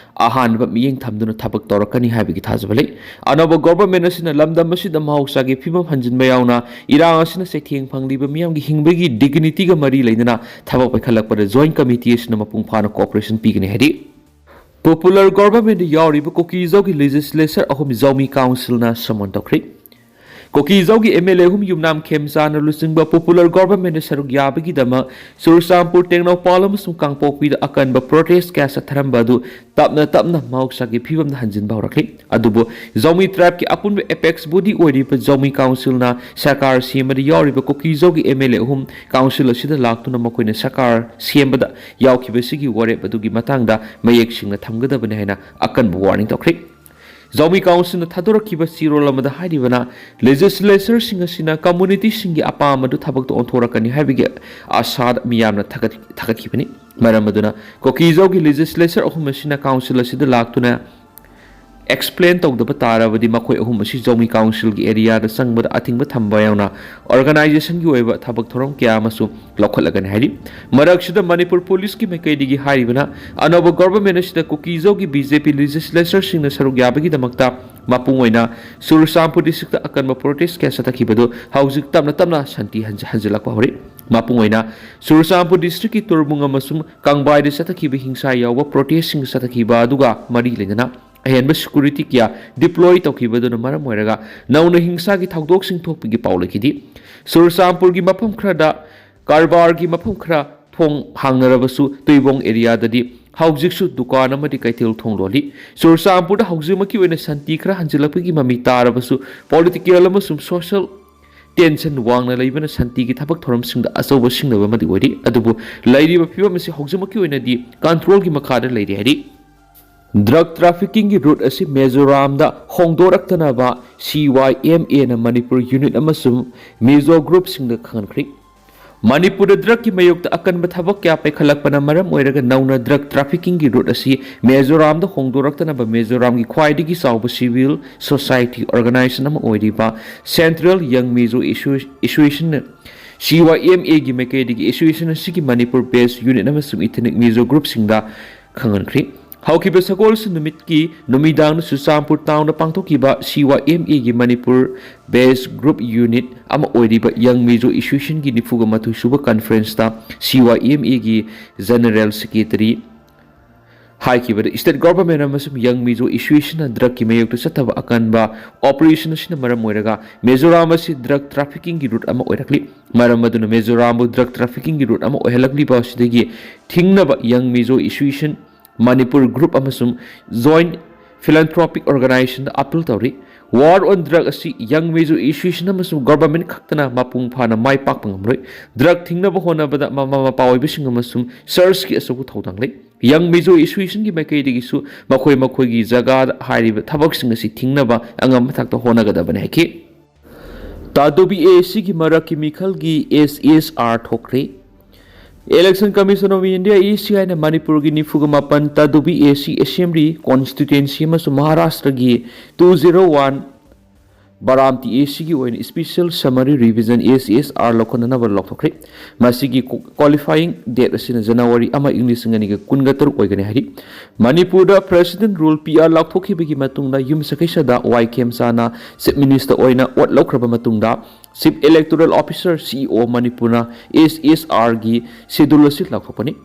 ꯑꯍꯥꯟꯕ ꯃꯤꯠꯌꯦꯡ ꯊꯝꯗꯨꯅ ꯊꯕꯛ ꯇꯧꯔꯛꯀꯅꯤ ꯍꯥꯏꯕꯒꯤ ꯊꯥꯖꯕ ꯂꯩ꯫ ꯑꯅꯧꯕ government ꯑꯁꯤꯅ ꯂꯝꯗꯝ ꯑꯁꯤꯗ ꯃꯍꯧꯁꯥꯒꯤ ꯐꯤꯕꯝ ꯍꯟꯖꯤꯟꯕ ꯌꯥꯎꯅ ꯏꯔꯥꯡ ꯑꯁꯤꯅ ꯆꯩꯊꯦꯡ ꯐꯪꯂꯤꯕ ꯃꯤꯌꯥꯝꯒꯤ ꯍꯤꯡꯕꯒꯤ dignityꯒ ꯃꯔꯤ ꯂꯩꯅꯅ ꯊꯕꯛ ꯄꯥꯏꯈꯠꯂꯛꯄꯗ joint committee ꯑꯁꯤꯅ ꯃꯄꯨꯡ ꯐꯥꯅ cooperation ꯄꯤꯒꯅꯤ ꯍꯥꯏꯔꯤ꯫ Popular governmentꯗ ꯌꯥꯎꯔꯤꯕ ꯀꯨꯀꯤꯖꯧꯒꯤ legislature ꯑꯍꯨꯝ ꯖꯧꯃꯤ councilꯅ summon ꯇꯧꯈ꯭ꯔꯦ꯫ ꯀꯨꯀꯤꯖꯧꯒꯤ MLA ꯑꯍꯨꯝ ꯌꯨꯝꯅꯥꯝ ꯈꯦꯝꯆꯥꯟꯅ ꯂꯨꯆꯤꯡꯕ popular governmentꯗ ꯁꯔꯨꯛ ꯌꯥꯕꯒꯤꯗꯃꯛ ꯆꯨꯔꯆꯥꯟꯄꯨꯔ, ꯇꯦꯡꯅꯧꯄꯥꯜ ꯑꯃꯁꯨꯡ ꯀꯥꯡꯄꯣꯛꯄꯤꯗ ꯑꯀꯟꯕ protest ꯀꯌꯥ ꯆꯠꯊꯔꯝꯕ ꯑꯗꯨ ꯇꯞꯅ ꯇꯞꯅ ꯃꯍꯧꯁꯥꯒꯤ ꯐꯤꯕꯝꯗ ꯍꯟꯖꯤꯟꯕ ꯍꯧꯔꯛꯂꯤ꯫ ꯑꯗꯨꯕꯨ ꯖꯧꯃꯤ tribeꯀꯤ ꯑꯄꯨꯟꯕ apex body ꯑꯣꯏꯔꯤꯕ ꯖꯧꯃꯤ councilꯅ ꯁꯔꯀꯥꯔ ꯁꯦꯝꯕꯗ ꯌꯥꯎꯔꯤꯕ ꯀꯨꯀꯤꯖꯧꯒꯤ MLA ꯑꯍꯨꯝ council ꯑꯁꯤꯗ ꯂꯥꯛꯇꯨꯅ ꯃꯈꯣꯏꯅ ꯁꯔꯀꯥꯔ ꯁꯦꯝꯕꯗ ꯌꯥꯎꯈꯤꯕꯁꯤꯒꯤ ꯋꯥꯔꯦꯞ ꯑꯗꯨꯒꯤ ꯃꯇꯥꯡꯗ ꯃꯌꯦꯛ ꯁꯦꯡꯅ ꯊꯝꯒꯗꯕꯅꯤ ꯍꯥꯏꯅ ꯑꯀꯟꯕ warning ꯇꯧꯈ꯭ꯔꯦ꯫ ꯖꯧꯃꯤ councilꯅ ꯊꯥꯗꯣꯔꯛꯈꯤꯕ ꯆꯦꯔꯣꯜ ꯑꯃꯗ ꯍꯥꯏꯔꯤꯕꯅ, legislatureꯁꯤꯡ ꯑꯁꯤꯅ communityꯁꯤꯡꯒꯤ ꯑꯄꯥꯝꯕꯗꯨ ꯊꯕꯛꯇ ꯑꯣꯟꯊꯣꯔꯛꯀꯅꯤ ꯍꯥꯏꯕꯒꯤ ꯑꯁꯥꯗ ꯃꯤꯌꯥꯝꯅ ꯊꯥꯒꯠ-, ꯊꯥꯒꯠꯈꯤꯕꯅꯤ꯫ ꯃꯔꯝ ꯑꯗꯨꯅ ꯀꯨꯀꯤꯖꯧꯒꯤ legislature ꯑꯍꯨꯝ ꯑꯁꯤꯅ council ꯑꯁꯤꯗ ꯂꯥꯛꯇꯨꯅ explain ꯇꯧꯗꯕ ꯇꯥꯔꯕꯗꯤ ꯃꯈꯣꯏ ꯑꯍꯨꯝ ꯑꯁꯤ ꯖꯧꯃꯤ councilꯒꯤ areaꯗ ꯆꯪꯕꯗ ꯑꯊꯤꯡꯕ ꯊꯝꯕ ꯌꯥꯎꯅ organizationꯒꯤ ꯑꯣꯏꯕ ꯊꯕꯛ ꯊꯧꯔꯝ ꯀꯌꯥ ꯑꯃꯁꯨ ꯂꯧꯈꯠꯂꯒꯅꯤ ꯍꯥꯏꯔꯤ꯫ ꯃꯔꯛꯁꯤꯗ ꯃꯅꯤꯄꯨꯔ policeꯀꯤ ꯃꯥꯏꯀꯩꯗꯒꯤ ꯍꯥꯏꯔꯤꯕꯅ, ꯑꯅꯧꯕ government ꯑꯁꯤꯗ ꯀꯨꯀꯤꯖꯧꯒꯤ BJP legislatureꯁꯤꯡꯅ ꯁꯔꯨꯛ ꯌꯥꯕꯒꯤꯗꯃꯛꯇ ꯃꯄꯨꯡ ꯑꯣꯏꯅ ꯆꯨꯔꯆꯥꯟꯄꯨꯔ districtꯗ ꯑꯀꯟꯕ protest ꯀꯌꯥ ꯆꯠꯊꯈꯤꯕꯗꯨ ꯍꯧꯖꯤꯛ ꯇꯞꯅ ꯇꯞꯅ ꯁꯥꯟꯇꯤ ꯍꯟꯖ-, ꯍꯟꯖꯤꯜꯂꯛꯄ ꯍꯧꯔꯛꯏ꯫ ꯃꯄꯨꯡ ꯑꯣꯏꯅ ꯆꯨꯔꯆꯥꯟꯄꯨꯔ districtꯀꯤ ꯇꯨꯔꯕꯨꯡ ꯑꯃꯁꯨꯡ ꯀꯪꯕꯥꯏꯗ ꯆꯠꯊꯈꯤꯕ ꯍꯤꯡꯁꯥ ꯌꯥꯎꯕ protestꯁꯤꯡ ꯆꯠꯊꯈꯤꯕ ꯑꯗꯨꯒ ꯃꯔꯤ ꯂꯩꯅꯅ ꯑꯍꯦꯟꯕ security ꯀꯌꯥ deploy ꯇꯧꯈꯤꯕꯗꯨꯅ ꯃꯔꯝ ꯑꯣꯏꯔꯒ ꯅꯧꯅ ꯍꯤꯡꯁꯥꯒꯤ ꯊꯧꯗꯣꯛꯁꯤꯡ ꯊꯣꯛꯄꯒꯤ ꯄꯥꯎ ꯂꯩꯈꯤꯗꯦ꯫ ꯆꯨꯔꯆꯥꯟꯄꯨꯔꯒꯤ ꯃꯐꯝ ꯈꯔꯗ ꯀꯔꯕꯥꯔꯒꯤ ꯃꯐꯝ ꯈꯔ ꯊꯣꯡ ꯍꯥꯡꯅꯔꯕꯁꯨ, ꯇꯨꯏꯕꯣꯡ areaꯗꯗꯤ ꯍꯧꯖꯤꯛꯁꯨ ꯗꯨꯀꯥꯟ ꯑꯃꯗꯤ ꯀꯩꯊꯦꯜ ꯊꯣꯡ ꯂꯣꯜꯂꯤ꯫ ꯆꯨꯔꯆꯥꯟꯄꯨꯔꯗ ꯍꯧꯖꯤꯛꯃꯛꯀꯤ ꯑꯣꯏꯅ ꯁꯥꯟꯇꯤ ꯈꯔ ꯍꯟꯖꯤꯜꯂꯛꯄꯒꯤ ꯃꯃꯤ ꯇꯥꯔꯕꯁꯨ, political ꯑꯃꯁꯨꯡ social tension ꯋꯥꯡꯅ ꯂꯩꯕꯅ ꯁꯥꯟꯇꯤꯒꯤ ꯊꯕꯛ ꯊꯧꯔꯝꯁꯤꯡꯗ ꯑꯆꯧꯕ ꯁꯤꯡꯅꯕ ꯑꯃꯗꯤ ꯑꯣꯏꯔꯤ꯫ ꯑꯗꯨꯕꯨ ꯂꯩꯔꯤꯕ ꯐꯤꯕꯝ ꯑꯁꯤ ꯍꯧꯖꯤꯛꯃꯛꯀꯤ ꯑꯣꯏꯅꯗꯤ controlꯒꯤ ꯃꯈꯥꯗ ꯂꯩꯔꯤ ꯍꯥꯏꯔꯤ꯫ Drug traffickingꯒꯤ route ꯑꯁꯤ ꯃꯤꯖꯣꯔꯥꯝꯗ ꯍꯣꯡꯗꯣꯔꯛꯇꯅꯕ CYMAꯅ ꯃꯅꯤꯄꯨꯔ unit ꯑꯃꯁꯨꯡ ꯃꯤꯖꯣ groupꯁꯤꯡꯗ ꯈꯪꯍꯟꯈ꯭ꯔꯦ꯫ ꯃꯅꯤꯄꯨꯔꯗ ꯗ꯭ꯔꯒꯀꯤ ꯃꯥꯌꯣꯛꯇ ꯑꯀꯟꯕ ꯊꯕꯛ ꯀꯌꯥ ꯄꯥꯏꯈꯠꯂꯛꯄꯅ ꯃꯔꯝ ꯑꯣꯏꯔꯒ ꯅꯧꯅ ꯗ꯭ꯔꯒ ꯇ꯭ꯔꯥꯐꯤꯀꯤꯡꯒꯤ ꯔꯨꯠ ꯑꯁꯤ ꯃꯤꯖꯣꯔꯥꯝꯗ ꯍꯣꯡꯗꯣꯔꯛꯇꯅꯕ ꯃꯤꯖꯣꯔꯥꯝꯒꯤ ꯈ꯭ꯋꯥꯏꯗꯒꯤ ꯆꯥꯎꯕ ꯁꯤꯚꯤꯜ ꯁꯣꯁꯥꯏꯇꯤ ꯑꯣꯔꯒꯅꯥꯏꯖꯦꯁꯟ ꯑꯃ ꯑꯣꯏꯔꯤꯕ ꯁꯦꯟꯇ꯭ꯔꯦꯜ ꯌꯪ ꯃꯤꯖꯣ ꯑꯦꯁꯣꯁꯤꯌꯦꯁꯟꯅ, ꯁꯤ ꯋꯥꯏ ꯑꯦꯝ ꯑꯦꯒꯤ ꯃꯥꯏꯀꯩꯗꯒꯤ ꯑꯦꯁꯣꯁꯤꯌꯦꯁꯟ ꯑꯁꯤꯒꯤ ꯃꯅꯤꯄꯨꯔ ꯕꯦꯁ ꯌꯨꯅꯤꯠ ꯑꯃꯁꯨꯡ ꯏꯊꯅꯤꯛ ꯃꯤꯖꯣ ꯒ꯭ꯔꯨꯞꯁꯤꯡꯗ ꯈꯪꯍꯟꯈ꯭ꯔꯤ꯫ ꯍꯧꯈꯤꯕ ꯁꯒꯣꯜꯁꯦꯟ ꯅꯨꯃꯤꯠꯀꯤ ꯅꯨꯃꯤꯗꯥꯡꯗ ꯆꯨꯔꯆꯥꯟꯄꯨꯔ ꯇꯥꯎꯟꯗ ꯄꯥꯡꯊꯣꯛꯈꯤꯕ ꯁꯤ ꯋꯥꯏ ꯑꯦꯝ ꯑꯦꯒꯤ ꯃꯅꯤꯄꯨꯔ ꯕꯦꯁ ꯒ꯭ꯔꯨꯞ ꯌꯨꯅꯤꯠ ꯑꯃ ꯑꯣꯏꯔꯤꯕ ꯌꯪ ꯃꯤꯖꯣ ꯑꯦꯁꯣꯁꯤꯌꯦꯁꯟꯒꯤ ꯅꯤꯐꯨꯒ ꯃꯥꯊꯣꯏ ꯁꯨꯕ ꯀꯟꯐꯔꯦꯟꯁꯇ ꯁꯤ ꯋꯥꯏ ꯑꯦꯝ ꯑꯦꯒꯤ ꯖꯦꯅꯔꯦꯜ ꯁꯦꯀ꯭ꯔꯦꯇꯔꯤ ꯍꯥꯏꯈꯤꯕꯗ, ꯁ꯭ꯇꯦꯠ ꯒꯣꯚꯔꯟꯃꯦꯟꯠ ꯑꯃꯁꯨꯡ ꯌꯪ ꯃꯤꯖꯣ ꯑꯦꯁꯣꯁꯤꯌꯦꯁꯟꯅ ꯗ꯭ꯔꯒꯀꯤ ꯃꯥꯌꯣꯛꯇ ꯆꯠꯊꯕ ꯑꯀꯟꯕ ꯑꯣꯄꯔꯦꯁꯟ ꯑꯁꯤꯅ ꯃꯔꯝ ꯑꯣꯏꯔꯒ ꯃꯤꯖꯣꯔꯥꯝ ꯑꯁꯤ ꯗ꯭ꯔꯒ ꯇ꯭ꯔꯥꯐꯤꯀꯤꯡꯒꯤ ꯔꯨꯠ ꯑꯃ ꯑꯣꯏꯔꯛꯂꯤ꯫ ꯃꯔꯝ ꯑꯗꯨꯅ ꯃꯤꯖꯣꯔꯥꯝꯕꯨ ꯗ꯭ꯔꯒ ꯇ꯭ꯔꯥꯐꯤꯀꯤꯡꯒꯤ ꯔꯨꯠ ꯑꯃ ꯑꯣꯏꯍꯜꯂꯛꯂꯤꯕ ꯑꯁꯤꯗꯒꯤ ꯊꯤꯡꯅꯕ ꯌꯪ ꯃꯤꯖꯣ ꯑꯦꯁꯣꯁꯤꯌꯦꯁꯟ, ꯃꯅꯤꯄꯨꯔ ꯒ꯭ꯔꯨꯞ ꯑꯃꯁꯨꯡ ꯖꯣꯏꯟꯠ ꯐꯤꯂꯥꯟꯊ꯭ꯔꯣꯄꯤꯛ ꯑꯣꯔꯒꯅꯥꯏꯖꯦꯁꯟꯗ ꯑꯄꯤꯜ ꯇꯧꯔꯤ꯫ ꯋꯥꯔ ꯑꯣꯟ ꯗ꯭ꯔꯒ ꯑꯁꯤ ꯌꯪ ꯃꯤꯖꯣ ꯑꯦꯁꯣꯁꯤꯌꯦꯁꯟ ꯑꯃꯁꯨꯡ ꯒꯣꯚꯔꯟꯃꯦꯟꯠ ꯈꯛꯇꯅ ꯃꯄꯨꯡ ꯐꯥꯅ ꯃꯥꯏ ꯄꯥꯛꯄ ꯉꯝꯂꯣꯏ꯫ ꯗ꯭ꯔꯒ ꯊꯤꯡꯅꯕ ꯍꯣꯠꯅꯕꯗ ꯃꯃꯥ ꯃꯄꯥ ꯑꯣꯏꯕꯁꯤꯡ ꯑꯃꯁꯨꯡ ꯆꯔꯆꯀꯤ ꯑꯆꯧꯕ ꯊꯧꯗꯥꯡ ꯂꯩ꯫ ꯌꯪ ꯃꯤꯖꯣ ꯑꯦꯁꯣꯁꯤꯌꯦꯁꯟꯒꯤ ꯃꯥꯏꯀꯩꯗꯒꯤꯁꯨ ꯃꯈꯣꯏ ꯃꯈꯣꯏꯒꯤ ꯖꯒꯥꯗ ꯍꯥꯏꯔꯤꯕ ꯊꯕꯛꯁꯤꯡ ꯑꯁꯤ ꯊꯤꯡꯅꯕ ꯑꯉꯝꯕ ꯊꯥꯛꯇ ꯍꯣꯠꯅꯒꯗꯕꯅꯤ ꯍꯥꯏꯈꯤ꯫ ꯇꯥꯗꯣꯕꯤ ꯑꯦ ꯁꯤꯒꯤ ꯃꯔꯛꯀꯤ ꯃꯤꯈꯜꯒꯤ ꯑꯦꯁ ꯑꯦꯁ ꯑꯥꯔ ꯊꯣꯛꯈ꯭ꯔꯦ꯫ Election Commission of India, E C ꯑꯥꯏꯅ ꯃꯅꯤꯄꯨꯔꯒꯤ ꯅꯤꯐꯨꯒ ꯃꯥꯄꯟ ꯇꯥꯗꯣꯕꯤ ꯑꯦ ꯁꯤ ꯑꯦꯁꯦꯝꯕ꯭ꯂꯤ ꯀꯣꯟꯁꯇꯤꯇ꯭ꯋꯦꯟꯁꯤ ꯑꯃꯁꯨꯡ ꯃꯍꯥꯔꯥꯁꯇ꯭ꯔꯒꯤ ꯇꯨ ꯖꯤꯔꯣ ꯋꯥꯟ ꯕꯥꯔꯥꯝꯇꯤ ꯑꯦ ꯁꯤꯒꯤ ꯑꯣꯏꯅ ꯁ꯭ꯄꯦꯁꯤꯌꯦꯜ ꯁꯃꯔꯤ ꯔꯤꯚꯤꯖꯟ, ꯑꯦꯁ ꯑꯦꯁ ꯑꯥꯔ, ꯂꯧꯈꯠꯅꯅꯕ ꯂꯥꯎꯊꯣꯛꯈ꯭ꯔꯦ꯫ ꯃꯁꯤꯒꯤ ꯀ꯭ꯋꯥꯂꯤꯐꯥꯏꯌꯤꯡ ꯗꯦꯠ ꯑꯁꯤꯅ ꯖꯅꯋꯥꯔꯤ ꯑꯃ, ꯏꯪ ꯂꯤꯁꯤꯡ ꯑꯅꯤꯒ ꯀꯨꯟꯒ ꯇꯔꯨꯛ ꯑꯣꯏꯒꯅꯤ ꯍꯥꯏꯔꯤ꯫ ꯃꯅꯤꯄꯨꯔꯗ ꯄ꯭ꯔꯦꯁꯤꯗꯦꯟꯠ ꯔꯨꯜ, ꯄꯤ ꯑꯥꯔ, ꯂꯥꯎꯊꯣꯛꯈꯤꯕꯒꯤ ꯃꯇꯨꯡꯗ ꯌꯨꯝꯁꯀꯩꯁꯗ ꯋꯥꯏ ꯈꯦꯝꯆꯥꯅ ꯆꯤꯐ ꯃꯤꯅꯤꯁꯇꯔ ꯑꯣꯏꯅ ꯑꯣꯠ ꯂꯧꯈ꯭ꯔꯕ ꯃꯇꯨꯡꯗ, ꯆꯤꯐ ꯏꯂꯦꯛꯇꯣꯔꯦꯜ ꯑꯣꯐꯤꯁꯔ, ꯁꯤ ꯏ ꯑꯣ, ꯃꯅꯤꯄꯨꯔꯅ ꯑꯦꯁ ꯑꯦꯁ ꯑꯥꯔꯒꯤ ꯁꯦꯗꯨꯜ ꯑꯁꯤ ꯂꯥꯎꯊꯣꯛꯄꯅꯤ꯫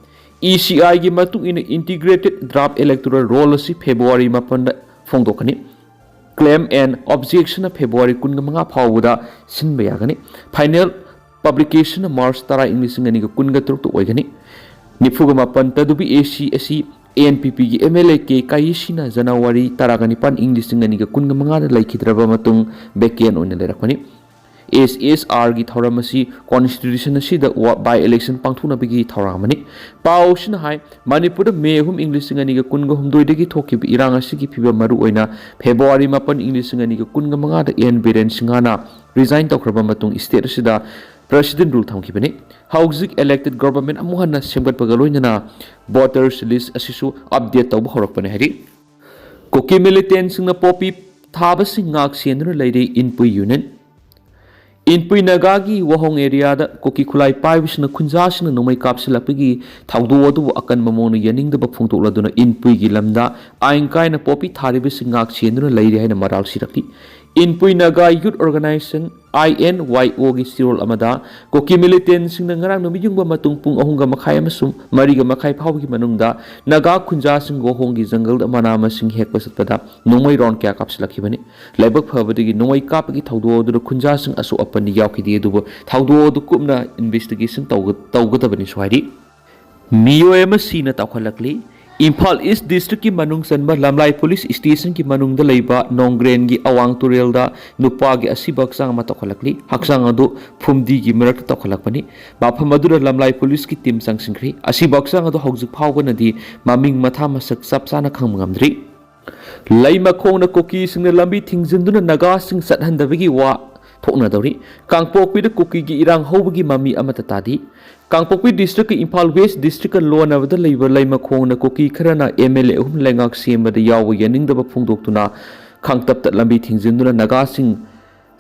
ꯏ ꯁꯤ ꯑꯥꯏꯒꯤ ꯃꯇꯨꯡ ꯏꯟꯅ, ꯏꯟꯇꯤꯒ꯭ꯔꯦꯇꯦꯗ ꯗ꯭ꯔꯥꯐ ꯏꯂꯦꯛꯇꯣꯔꯦꯜ ꯔꯣꯜ ꯑꯁꯤ ꯐꯦꯕ꯭ꯔꯨꯋꯥꯔꯤ ꯃꯥꯄꯟꯗ ꯐꯣꯡꯗꯣꯛꯀꯅꯤ꯫ ꯀ꯭ꯂꯦꯝ ꯑꯦꯟ ꯑꯣꯕꯖꯦꯛꯁꯟꯅ ꯐꯦꯕ꯭ꯔꯨꯋꯥꯔꯤ ꯀꯨꯟꯃꯉꯥ ꯐꯥꯎꯕꯗ ꯁꯤꯟꯕ ꯌꯥꯒꯅꯤ꯫ ꯐꯥꯏꯅꯦꯜ ꯄꯕ꯭ꯂꯤꯀꯦꯁꯟꯅ ꯃꯥꯔꯆ ꯇꯔꯥ, ꯏꯪ ꯂꯤꯁꯤꯡ ꯑꯅꯤꯒ ꯀꯨꯟꯒ ꯇꯔꯨꯛꯇ ꯑꯣꯏꯒꯅꯤ꯫ ꯅꯤꯐꯨꯒ ꯃꯥꯄꯟ ꯇꯗꯨꯕꯤ ꯑꯦ ꯁꯤ ꯑꯁꯤ ꯑꯦ ꯑꯦꯟ ꯄꯤ ꯄꯤꯒꯤ ꯑꯦꯝ ꯑꯦꯜ ꯑꯦ ꯀꯦ ꯀꯥꯌꯦꯁꯤꯅ ꯖꯅꯋꯥꯔꯤ ꯇꯔꯥꯒ ꯅꯤꯄꯥꯟ, ꯏꯪ ꯂꯤꯁꯤꯡ ꯑꯅꯤꯒ ꯀꯨꯟꯒ ꯃꯉꯥꯗ ꯂꯩꯈꯤꯗ꯭ꯔꯕ ꯃꯇꯨꯡ ꯚꯦꯀꯦꯟ ꯑꯣꯏꯅ ꯂꯩꯔꯛꯄꯅꯤ꯫ ꯑꯦꯁ ꯑꯦꯁ ꯑꯥꯔꯒꯤ ꯊꯧꯔꯝ ꯑꯁꯤ ꯀꯣꯟꯁꯇꯤꯇ꯭ꯌꯨꯁꯟ ꯑꯁꯤꯗ ꯋꯥ-, ꯕꯥꯏ ꯏꯂꯦꯛꯁꯟ ꯄꯥꯡꯊꯣꯛꯅꯕꯒꯤ ꯊꯧꯔꯥꯡ ꯑꯃꯅꯤ꯫ ꯄꯥꯎ ꯑꯁꯤꯅ ꯍꯥꯏ, ꯃꯅꯤꯄꯨꯔꯗ ꯃꯦ ꯑꯍꯨꯝ, ꯏꯪ ꯂꯤꯁꯤꯡ ꯑꯅꯤꯒ ꯀꯨꯟꯒ ꯍꯨꯝꯗꯣꯏꯗꯒꯤ ꯊꯣꯛꯈꯤꯕ ꯏꯔꯥꯡ ꯑꯁꯤꯒꯤ ꯐꯤꯕꯝ, ꯃꯔꯨ ꯑꯣꯏꯅ ꯐꯦꯕ꯭ꯔꯨꯋꯥꯔꯤ ꯃꯥꯄꯟ, ꯏꯪ ꯂꯤꯁꯤꯡ ꯑꯅꯤꯒ ꯀꯨꯟꯒ ꯃꯉꯥꯗ ꯑꯦꯟ ꯕꯤꯔꯦꯟ ꯁꯤꯡꯍꯅ ꯔꯤꯖꯥꯏꯟ ꯇꯧꯈ꯭ꯔꯕ ꯃꯇꯨꯡ, ꯁ꯭ꯇꯦꯠ ꯑꯁꯤꯗ president rule ꯊꯝꯈꯤꯕꯅꯤ꯫ ꯍꯧꯖꯤꯛ elected government ꯑꯃꯨꯛ ꯍꯟꯅ ꯁꯦꯝꯒꯠꯄꯒ ꯂꯣꯏꯅꯅ voters list ꯑꯁꯤꯁꯨ update ꯇꯧꯕ ꯍꯧꯔꯛꯄꯅꯤ ꯍꯥꯏꯔꯤ꯫ ꯀꯨꯀꯤ militantꯁꯤꯡꯅ poppy ꯊꯥꯕꯁꯤꯡ ꯉꯥꯛ ꯁꯦꯟꯗꯨꯅ ꯂꯩꯔꯤ ꯏꯟꯄꯨꯏ unit꯫ ꯏꯟꯄꯨꯏ ꯅꯥꯒꯥꯒꯤ ꯋꯥꯍꯣꯡ areaꯗ ꯀꯨꯀꯤ ꯈꯨꯠꯂꯥꯏ ꯄꯥꯏꯕꯁꯤꯡꯅ ꯈꯨꯟꯖꯥꯁꯤꯡꯅ ꯅꯣꯡꯃꯩ ꯀꯥꯞꯁꯤꯜꯂꯛꯄꯒꯤ ꯊꯧꯗꯣꯛ ꯑꯗꯨꯕꯨ ꯑꯀꯟꯕ ꯃꯑꯣꯡꯗ ꯌꯥꯅꯤꯡꯗꯕ ꯐꯣꯡꯗꯣꯛꯂꯗꯨꯅ ꯏꯟꯄꯨꯏꯒꯤ ꯂꯝꯗ ꯑꯥꯏꯟ ꯀꯥꯏꯅ poppy ꯊꯥꯔꯤꯕꯁꯤꯡ ꯉꯥꯛ ꯁꯦꯟꯗꯨꯅ ꯂꯩꯔꯤ ꯍꯥꯏꯅ ꯃꯔꯥꯜ ꯁꯤꯔꯛꯂꯤ꯫ ꯏꯟꯄꯨꯏ ꯅꯥꯒꯥ Youth Organisation, INYOꯒꯤ ꯆꯦꯔꯣꯜ ꯑꯃꯗ ꯀꯨꯀꯤ militantꯁꯤꯡꯅ ꯉꯔꯥꯡ ꯅꯨꯃꯤꯠ ꯌꯨꯡꯕ ꯃꯇꯨꯡ ꯄꯨꯡ ꯑꯍꯨꯝꯒ ꯃꯈꯥꯏ ꯑꯃꯁꯨꯡ ꯃꯔꯤꯒ ꯃꯈꯥꯏ ꯐꯥꯎꯕꯒꯤ ꯃꯅꯨꯡꯗ ꯅꯥꯒꯥ ꯈꯨꯟꯖꯥꯁꯤꯡ ꯋꯥꯍꯣꯡꯒꯤ ꯖꯪꯒꯜꯗ ꯃꯅꯥ ꯃꯁꯤꯡ ꯍꯦꯛꯄ ꯆꯠꯄꯗ ꯅꯣꯡꯃꯩ round ꯀꯌꯥ ꯀꯥꯞꯁꯤꯜꯂꯛꯈꯤꯕꯅꯤ꯫ ꯂꯥꯏꯕꯛ ꯐꯕꯗꯒꯤ ꯅꯣꯡꯃꯩ ꯀꯥꯞꯄꯒꯤ ꯊꯧꯗꯣꯛ ꯑꯗꯨꯗ ꯈꯨꯟꯖꯥꯁꯤꯡ ꯑꯁꯣꯛ ꯑꯄꯟꯗꯤ ꯌꯥꯎꯈꯤꯗꯦ, ꯑꯗꯨꯕꯨ ꯊꯧꯗꯣꯛ ꯑꯗꯨ ꯀꯨꯞꯅ investigation ꯇꯧꯒ-, ꯇꯧꯒꯗꯕꯅꯤꯁꯨ ꯍꯥꯏꯔꯤ꯫ ꯃꯤꯑꯣꯏ ꯑꯃ ꯁꯤꯅ ꯇꯥꯎꯈꯠꯂꯛꯂꯤ꯫ ꯏꯝꯐꯥꯜ East Districtꯀꯤ ꯃꯅꯨꯡ ꯆꯟꯕ ꯂꯝꯂꯥꯏ Police Stationꯒꯤ ꯃꯅꯨꯡꯗ ꯂꯩꯕ ꯅꯣꯡꯒ꯭ꯔꯦꯟꯒꯤ ꯑꯋꯥꯡ ꯇꯨꯔꯦꯜꯗ ꯅꯨꯄꯥꯒꯤ ꯑꯁꯤꯕ ꯍꯛꯆꯥꯡ ꯑꯃ ꯇꯥꯎꯈꯠꯂꯛꯂꯤ꯫ ꯍꯛꯆꯥꯡ ꯑꯗꯨ ꯐꯨꯝꯗꯤꯒꯤ ꯃꯔꯛꯇ ꯇꯥꯎꯈꯠꯂꯛꯄꯅꯤ꯫ ꯃꯐꯝ ꯑꯗꯨꯗ ꯂꯝꯂꯥꯏ Policeꯀꯤ team ꯆꯪꯁꯤꯟꯈ꯭ꯔꯤ꯫ ꯑꯁꯤꯕ ꯍꯛꯆꯥꯡ ꯑꯗꯨ ꯍꯧꯖꯤꯛ ꯐꯥꯎꯕꯅꯗꯤ ꯃꯃꯤꯡ ꯃꯊꯥ ꯃꯁꯛ ꯆꯞ ꯆꯥꯅ ꯈꯪꯕ ꯉꯝꯗ꯭ꯔꯤ꯫ ꯂꯩ ꯃꯈꯣꯡꯅ ꯀꯨꯀꯤꯁꯤꯡꯅ ꯂꯝꯕꯤ ꯊꯤꯡꯖꯤꯟꯗꯨꯅ ꯅꯥꯒꯥꯁꯤꯡ ꯆꯠꯍꯟꯗꯕꯒꯤ ꯋꯥ ꯊꯣꯛꯅꯗꯧꯔꯤ꯫ ꯀꯥꯡꯄꯣꯛꯄꯤꯗ ꯀꯨꯀꯤꯒꯤ ꯏꯔꯥꯡ ꯍꯧꯕꯒꯤ ꯃꯃꯤ ꯑꯃꯠꯇ ꯇꯥꯗꯦ꯫ ꯀꯥꯡꯄꯣꯛꯄꯤ districtꯀ ꯏꯝꯐꯥꯜ West Districtꯀ ꯂꯣꯟꯅꯕꯗ ꯂꯩꯕ ꯂꯩ ꯃꯈꯣꯡꯅ ꯀꯨꯀꯤ ꯈꯔꯅ MLA ꯑꯍꯨꯝ ꯂꯩꯉꯥꯛ ꯁꯦꯝꯕꯗ ꯌꯥꯎꯕ ꯌꯥꯅꯤꯡꯗꯕ ꯐꯣꯡꯗꯣꯛꯇꯨꯅ ꯈꯥꯡꯇꯞꯇ ꯂꯝꯕꯤ ꯊꯤꯡꯖꯤꯟꯗꯨꯅ ꯅꯥꯒꯥꯁꯤꯡ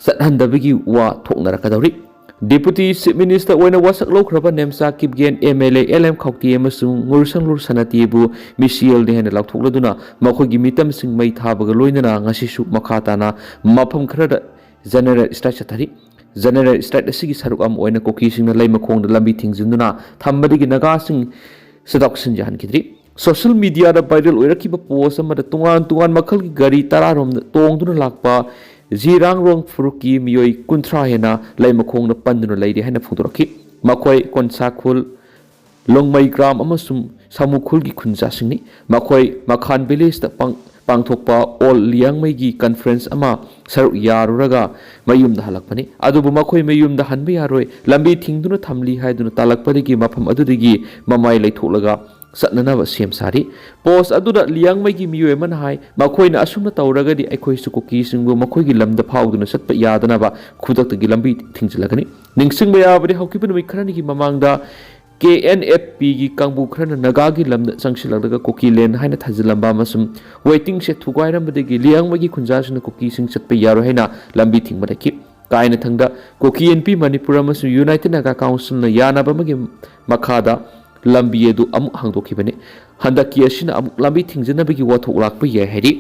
ꯆꯠꯍꯟꯗꯕꯒꯤ ꯋꯥ ꯊꯣꯛꯅꯔꯛꯀꯗꯧꯔꯤ꯫ Deputy Chief Minister ꯑꯣꯏꯅ ꯋꯥꯁꯛ ꯂꯧꯈ꯭ꯔꯕ ꯅꯦꯝꯆꯥ ꯀꯤꯞꯒꯦꯟ, MLA LM ꯈꯧꯇꯦ ꯑꯃꯁꯨꯡ ꯉꯨꯔꯁꯪꯂꯨꯔ ꯁꯅꯥꯇꯦꯕꯨ ꯃꯤꯁꯦꯜꯅꯤ ꯍꯥꯏꯅ ꯂꯥꯎꯊꯣꯛꯂꯗꯨꯅ ꯃꯈꯣꯏꯒꯤ ꯃꯤꯇꯝꯁꯤꯡ ꯃꯩ ꯊꯥꯕꯒ ꯂꯣꯏꯅꯅ ꯉꯁꯤꯁꯨ ꯃꯈꯥ ꯇꯥꯅ ꯃꯐꯝ ꯈꯔꯗ general strike ꯆꯠꯊꯔꯤ꯫ General strike ꯑꯁꯤꯒꯤ ꯁꯔꯨꯛ ꯑꯃ ꯑꯣꯏꯅ ꯀꯨꯀꯤꯁꯤꯡꯅ ꯂꯩ ꯃꯈꯣꯡꯗ ꯂꯝꯕꯤ ꯊꯤꯡꯖꯤꯟꯗꯨꯅ ꯊꯝꯕꯗꯒꯤ ꯅꯥꯒꯥꯁꯤꯡ ꯁꯦꯟꯊꯣꯛ ꯁꯦꯟꯖꯥ ꯍꯟꯈꯤꯗ꯭ꯔꯤ꯫ Social mediaꯗ viral ꯑꯣꯏꯔꯛꯈꯤꯕ post ꯑꯃꯗ ꯇꯣꯉꯥꯟ ꯇꯣꯉꯥꯟ ꯃꯈꯜꯒꯤ ꯒꯥꯔꯤ ꯇꯔꯥꯔꯣꯝꯗ ꯇꯣꯡꯗꯨꯅ ꯂꯥꯛꯄ ꯖꯤꯔꯥꯡꯔꯣꯡ ꯐꯨꯔꯨꯞꯀꯤ ꯃꯤꯑꯣꯏ ꯀꯨꯟꯊ꯭ꯔꯥ ꯍꯦꯟꯅ ꯂꯩ ꯃꯈꯣꯡꯗ ꯄꯟꯗꯨꯅ ꯂꯩꯔꯤ ꯍꯥꯏꯅ ꯐꯣꯡꯗꯣꯔꯛꯈꯤ꯫ ꯃꯈꯣꯏ ꯀꯣꯟꯁꯥꯈꯨꯜ, ꯂꯣꯡꯃꯩꯒ꯭ꯔꯥꯝ ꯑꯃꯁꯨꯡ ꯁꯥꯃꯨꯈꯨꯜꯒꯤ ꯈꯨꯟꯖꯥꯁꯤꯡꯅꯤ꯫ ꯃꯈꯣꯏ ꯃꯈꯥꯟ villageꯇ ꯄꯥꯡ-, ꯄꯥꯡꯊꯣꯛꯄ ꯑꯣꯜ ꯂꯤꯌꯥꯡꯃꯩꯒꯤ conference ꯑꯃ ꯁꯔꯨꯛ ꯌꯥꯔꯨꯔꯒ ꯃꯌꯨꯝꯗ ꯍꯜꯂꯛꯄꯅꯤ꯫ ꯑꯗꯨꯕꯨ ꯃꯈꯣꯏ ꯃꯌꯨꯝꯗ ꯍꯟꯕ ꯌꯥꯔꯣꯏ, ꯂꯝꯕꯤ ꯊꯤꯡꯗꯨꯅ ꯊꯝꯂꯤ ꯍꯥꯏꯗꯨꯅ ꯇꯥꯜꯂꯛꯄꯗꯒꯤ ꯃꯐꯝ ꯑꯗꯨꯗꯒꯤ ꯃꯃꯥꯏ ꯂꯩꯊꯣꯛꯂꯒ ꯆꯠꯅꯅꯕ ꯁꯦꯝ ꯁꯥꯔꯤ꯫ ꯄꯣꯁ ꯑꯗꯨꯗ ꯂꯤꯌꯥꯡꯃꯩꯒꯤ ꯃꯤꯑꯣꯏ ꯑꯃꯅ ꯍꯥꯏ, ꯃꯈꯣꯏꯅ ꯑꯁꯨꯝꯅ ꯇꯧꯔꯒꯗꯤ ꯑꯩꯈꯣꯏꯁꯨ ꯀꯨꯀꯤꯁꯤꯡꯕꯨ ꯃꯈꯣꯏꯒꯤ ꯂꯝꯗ ꯐꯥꯎꯗꯨꯅ ꯆꯠꯄ ꯌꯥꯗꯅꯕ ꯈꯨꯗꯛꯇꯒꯤ ꯂꯝꯕꯤ ꯊꯤꯡꯖꯤꯜꯂꯒꯅꯤ꯫ ꯅꯤꯡꯁꯤꯡꯕ ꯌꯥꯕꯗꯤ ꯍꯧꯈꯤꯕ ꯅꯨꯃꯤꯠ ꯈꯔꯅꯤꯒꯤ ꯃꯃꯥꯡꯗ ꯀꯦ ꯑꯦꯟ ꯑꯦꯐ ꯄꯤꯒꯤ ꯀꯥꯡꯕꯨ ꯈꯔꯅ ꯅꯥꯒꯥꯒꯤ ꯂꯝꯗ ꯆꯪꯁꯤꯜꯂꯛꯂꯒ ꯀꯨꯀꯤ ꯂꯦꯟ ꯍꯥꯏꯅ ꯊꯥꯖꯤꯜꯂꯝꯕ ꯑꯃꯁꯨꯡ ꯋꯦꯇꯤꯡ ꯁꯦꯗ ꯊꯨꯒꯥꯏꯔꯝꯕꯗꯒꯤ ꯂꯤꯌꯥꯡꯃꯩꯒꯤ ꯈꯨꯟꯖꯥꯁꯤꯡꯅ ꯀꯨꯀꯤꯁꯤꯡ ꯆꯠꯄ ꯌꯥꯔꯣꯏ ꯍꯥꯏꯅ ꯂꯝꯕꯤ ꯊꯤꯡꯕ ꯂꯩꯈꯤ꯫ ꯀꯥꯏꯅꯊꯪꯗ ꯀꯨꯀꯤ ꯑꯦꯟ ꯄꯤ ꯃꯅꯤꯄꯨꯔ ꯑꯃꯁꯨꯡ ꯌꯨꯅꯥꯏꯇꯦꯗ ꯅꯥꯒꯥ ꯀꯥꯎꯟꯁꯤꯜꯅ ꯌꯥꯅꯕ ꯑꯃꯒꯤ ꯃꯈꯥꯗ ꯂꯝꯕꯤ ꯑꯗꯨ ꯑꯃꯨꯛ ꯍꯥꯡꯗꯣꯛꯈꯤꯕꯅꯤ꯫ ꯍꯟꯗꯛꯀꯤ ꯑꯁꯤꯅ ꯑꯃꯨꯛ ꯂꯝꯕꯤ ꯊꯤꯡꯖꯤꯟꯅꯕꯒꯤ ꯋꯥꯊꯣꯛ ꯂꯥꯛꯄ ꯌꯥꯏ ꯍꯥꯏꯔꯤ꯫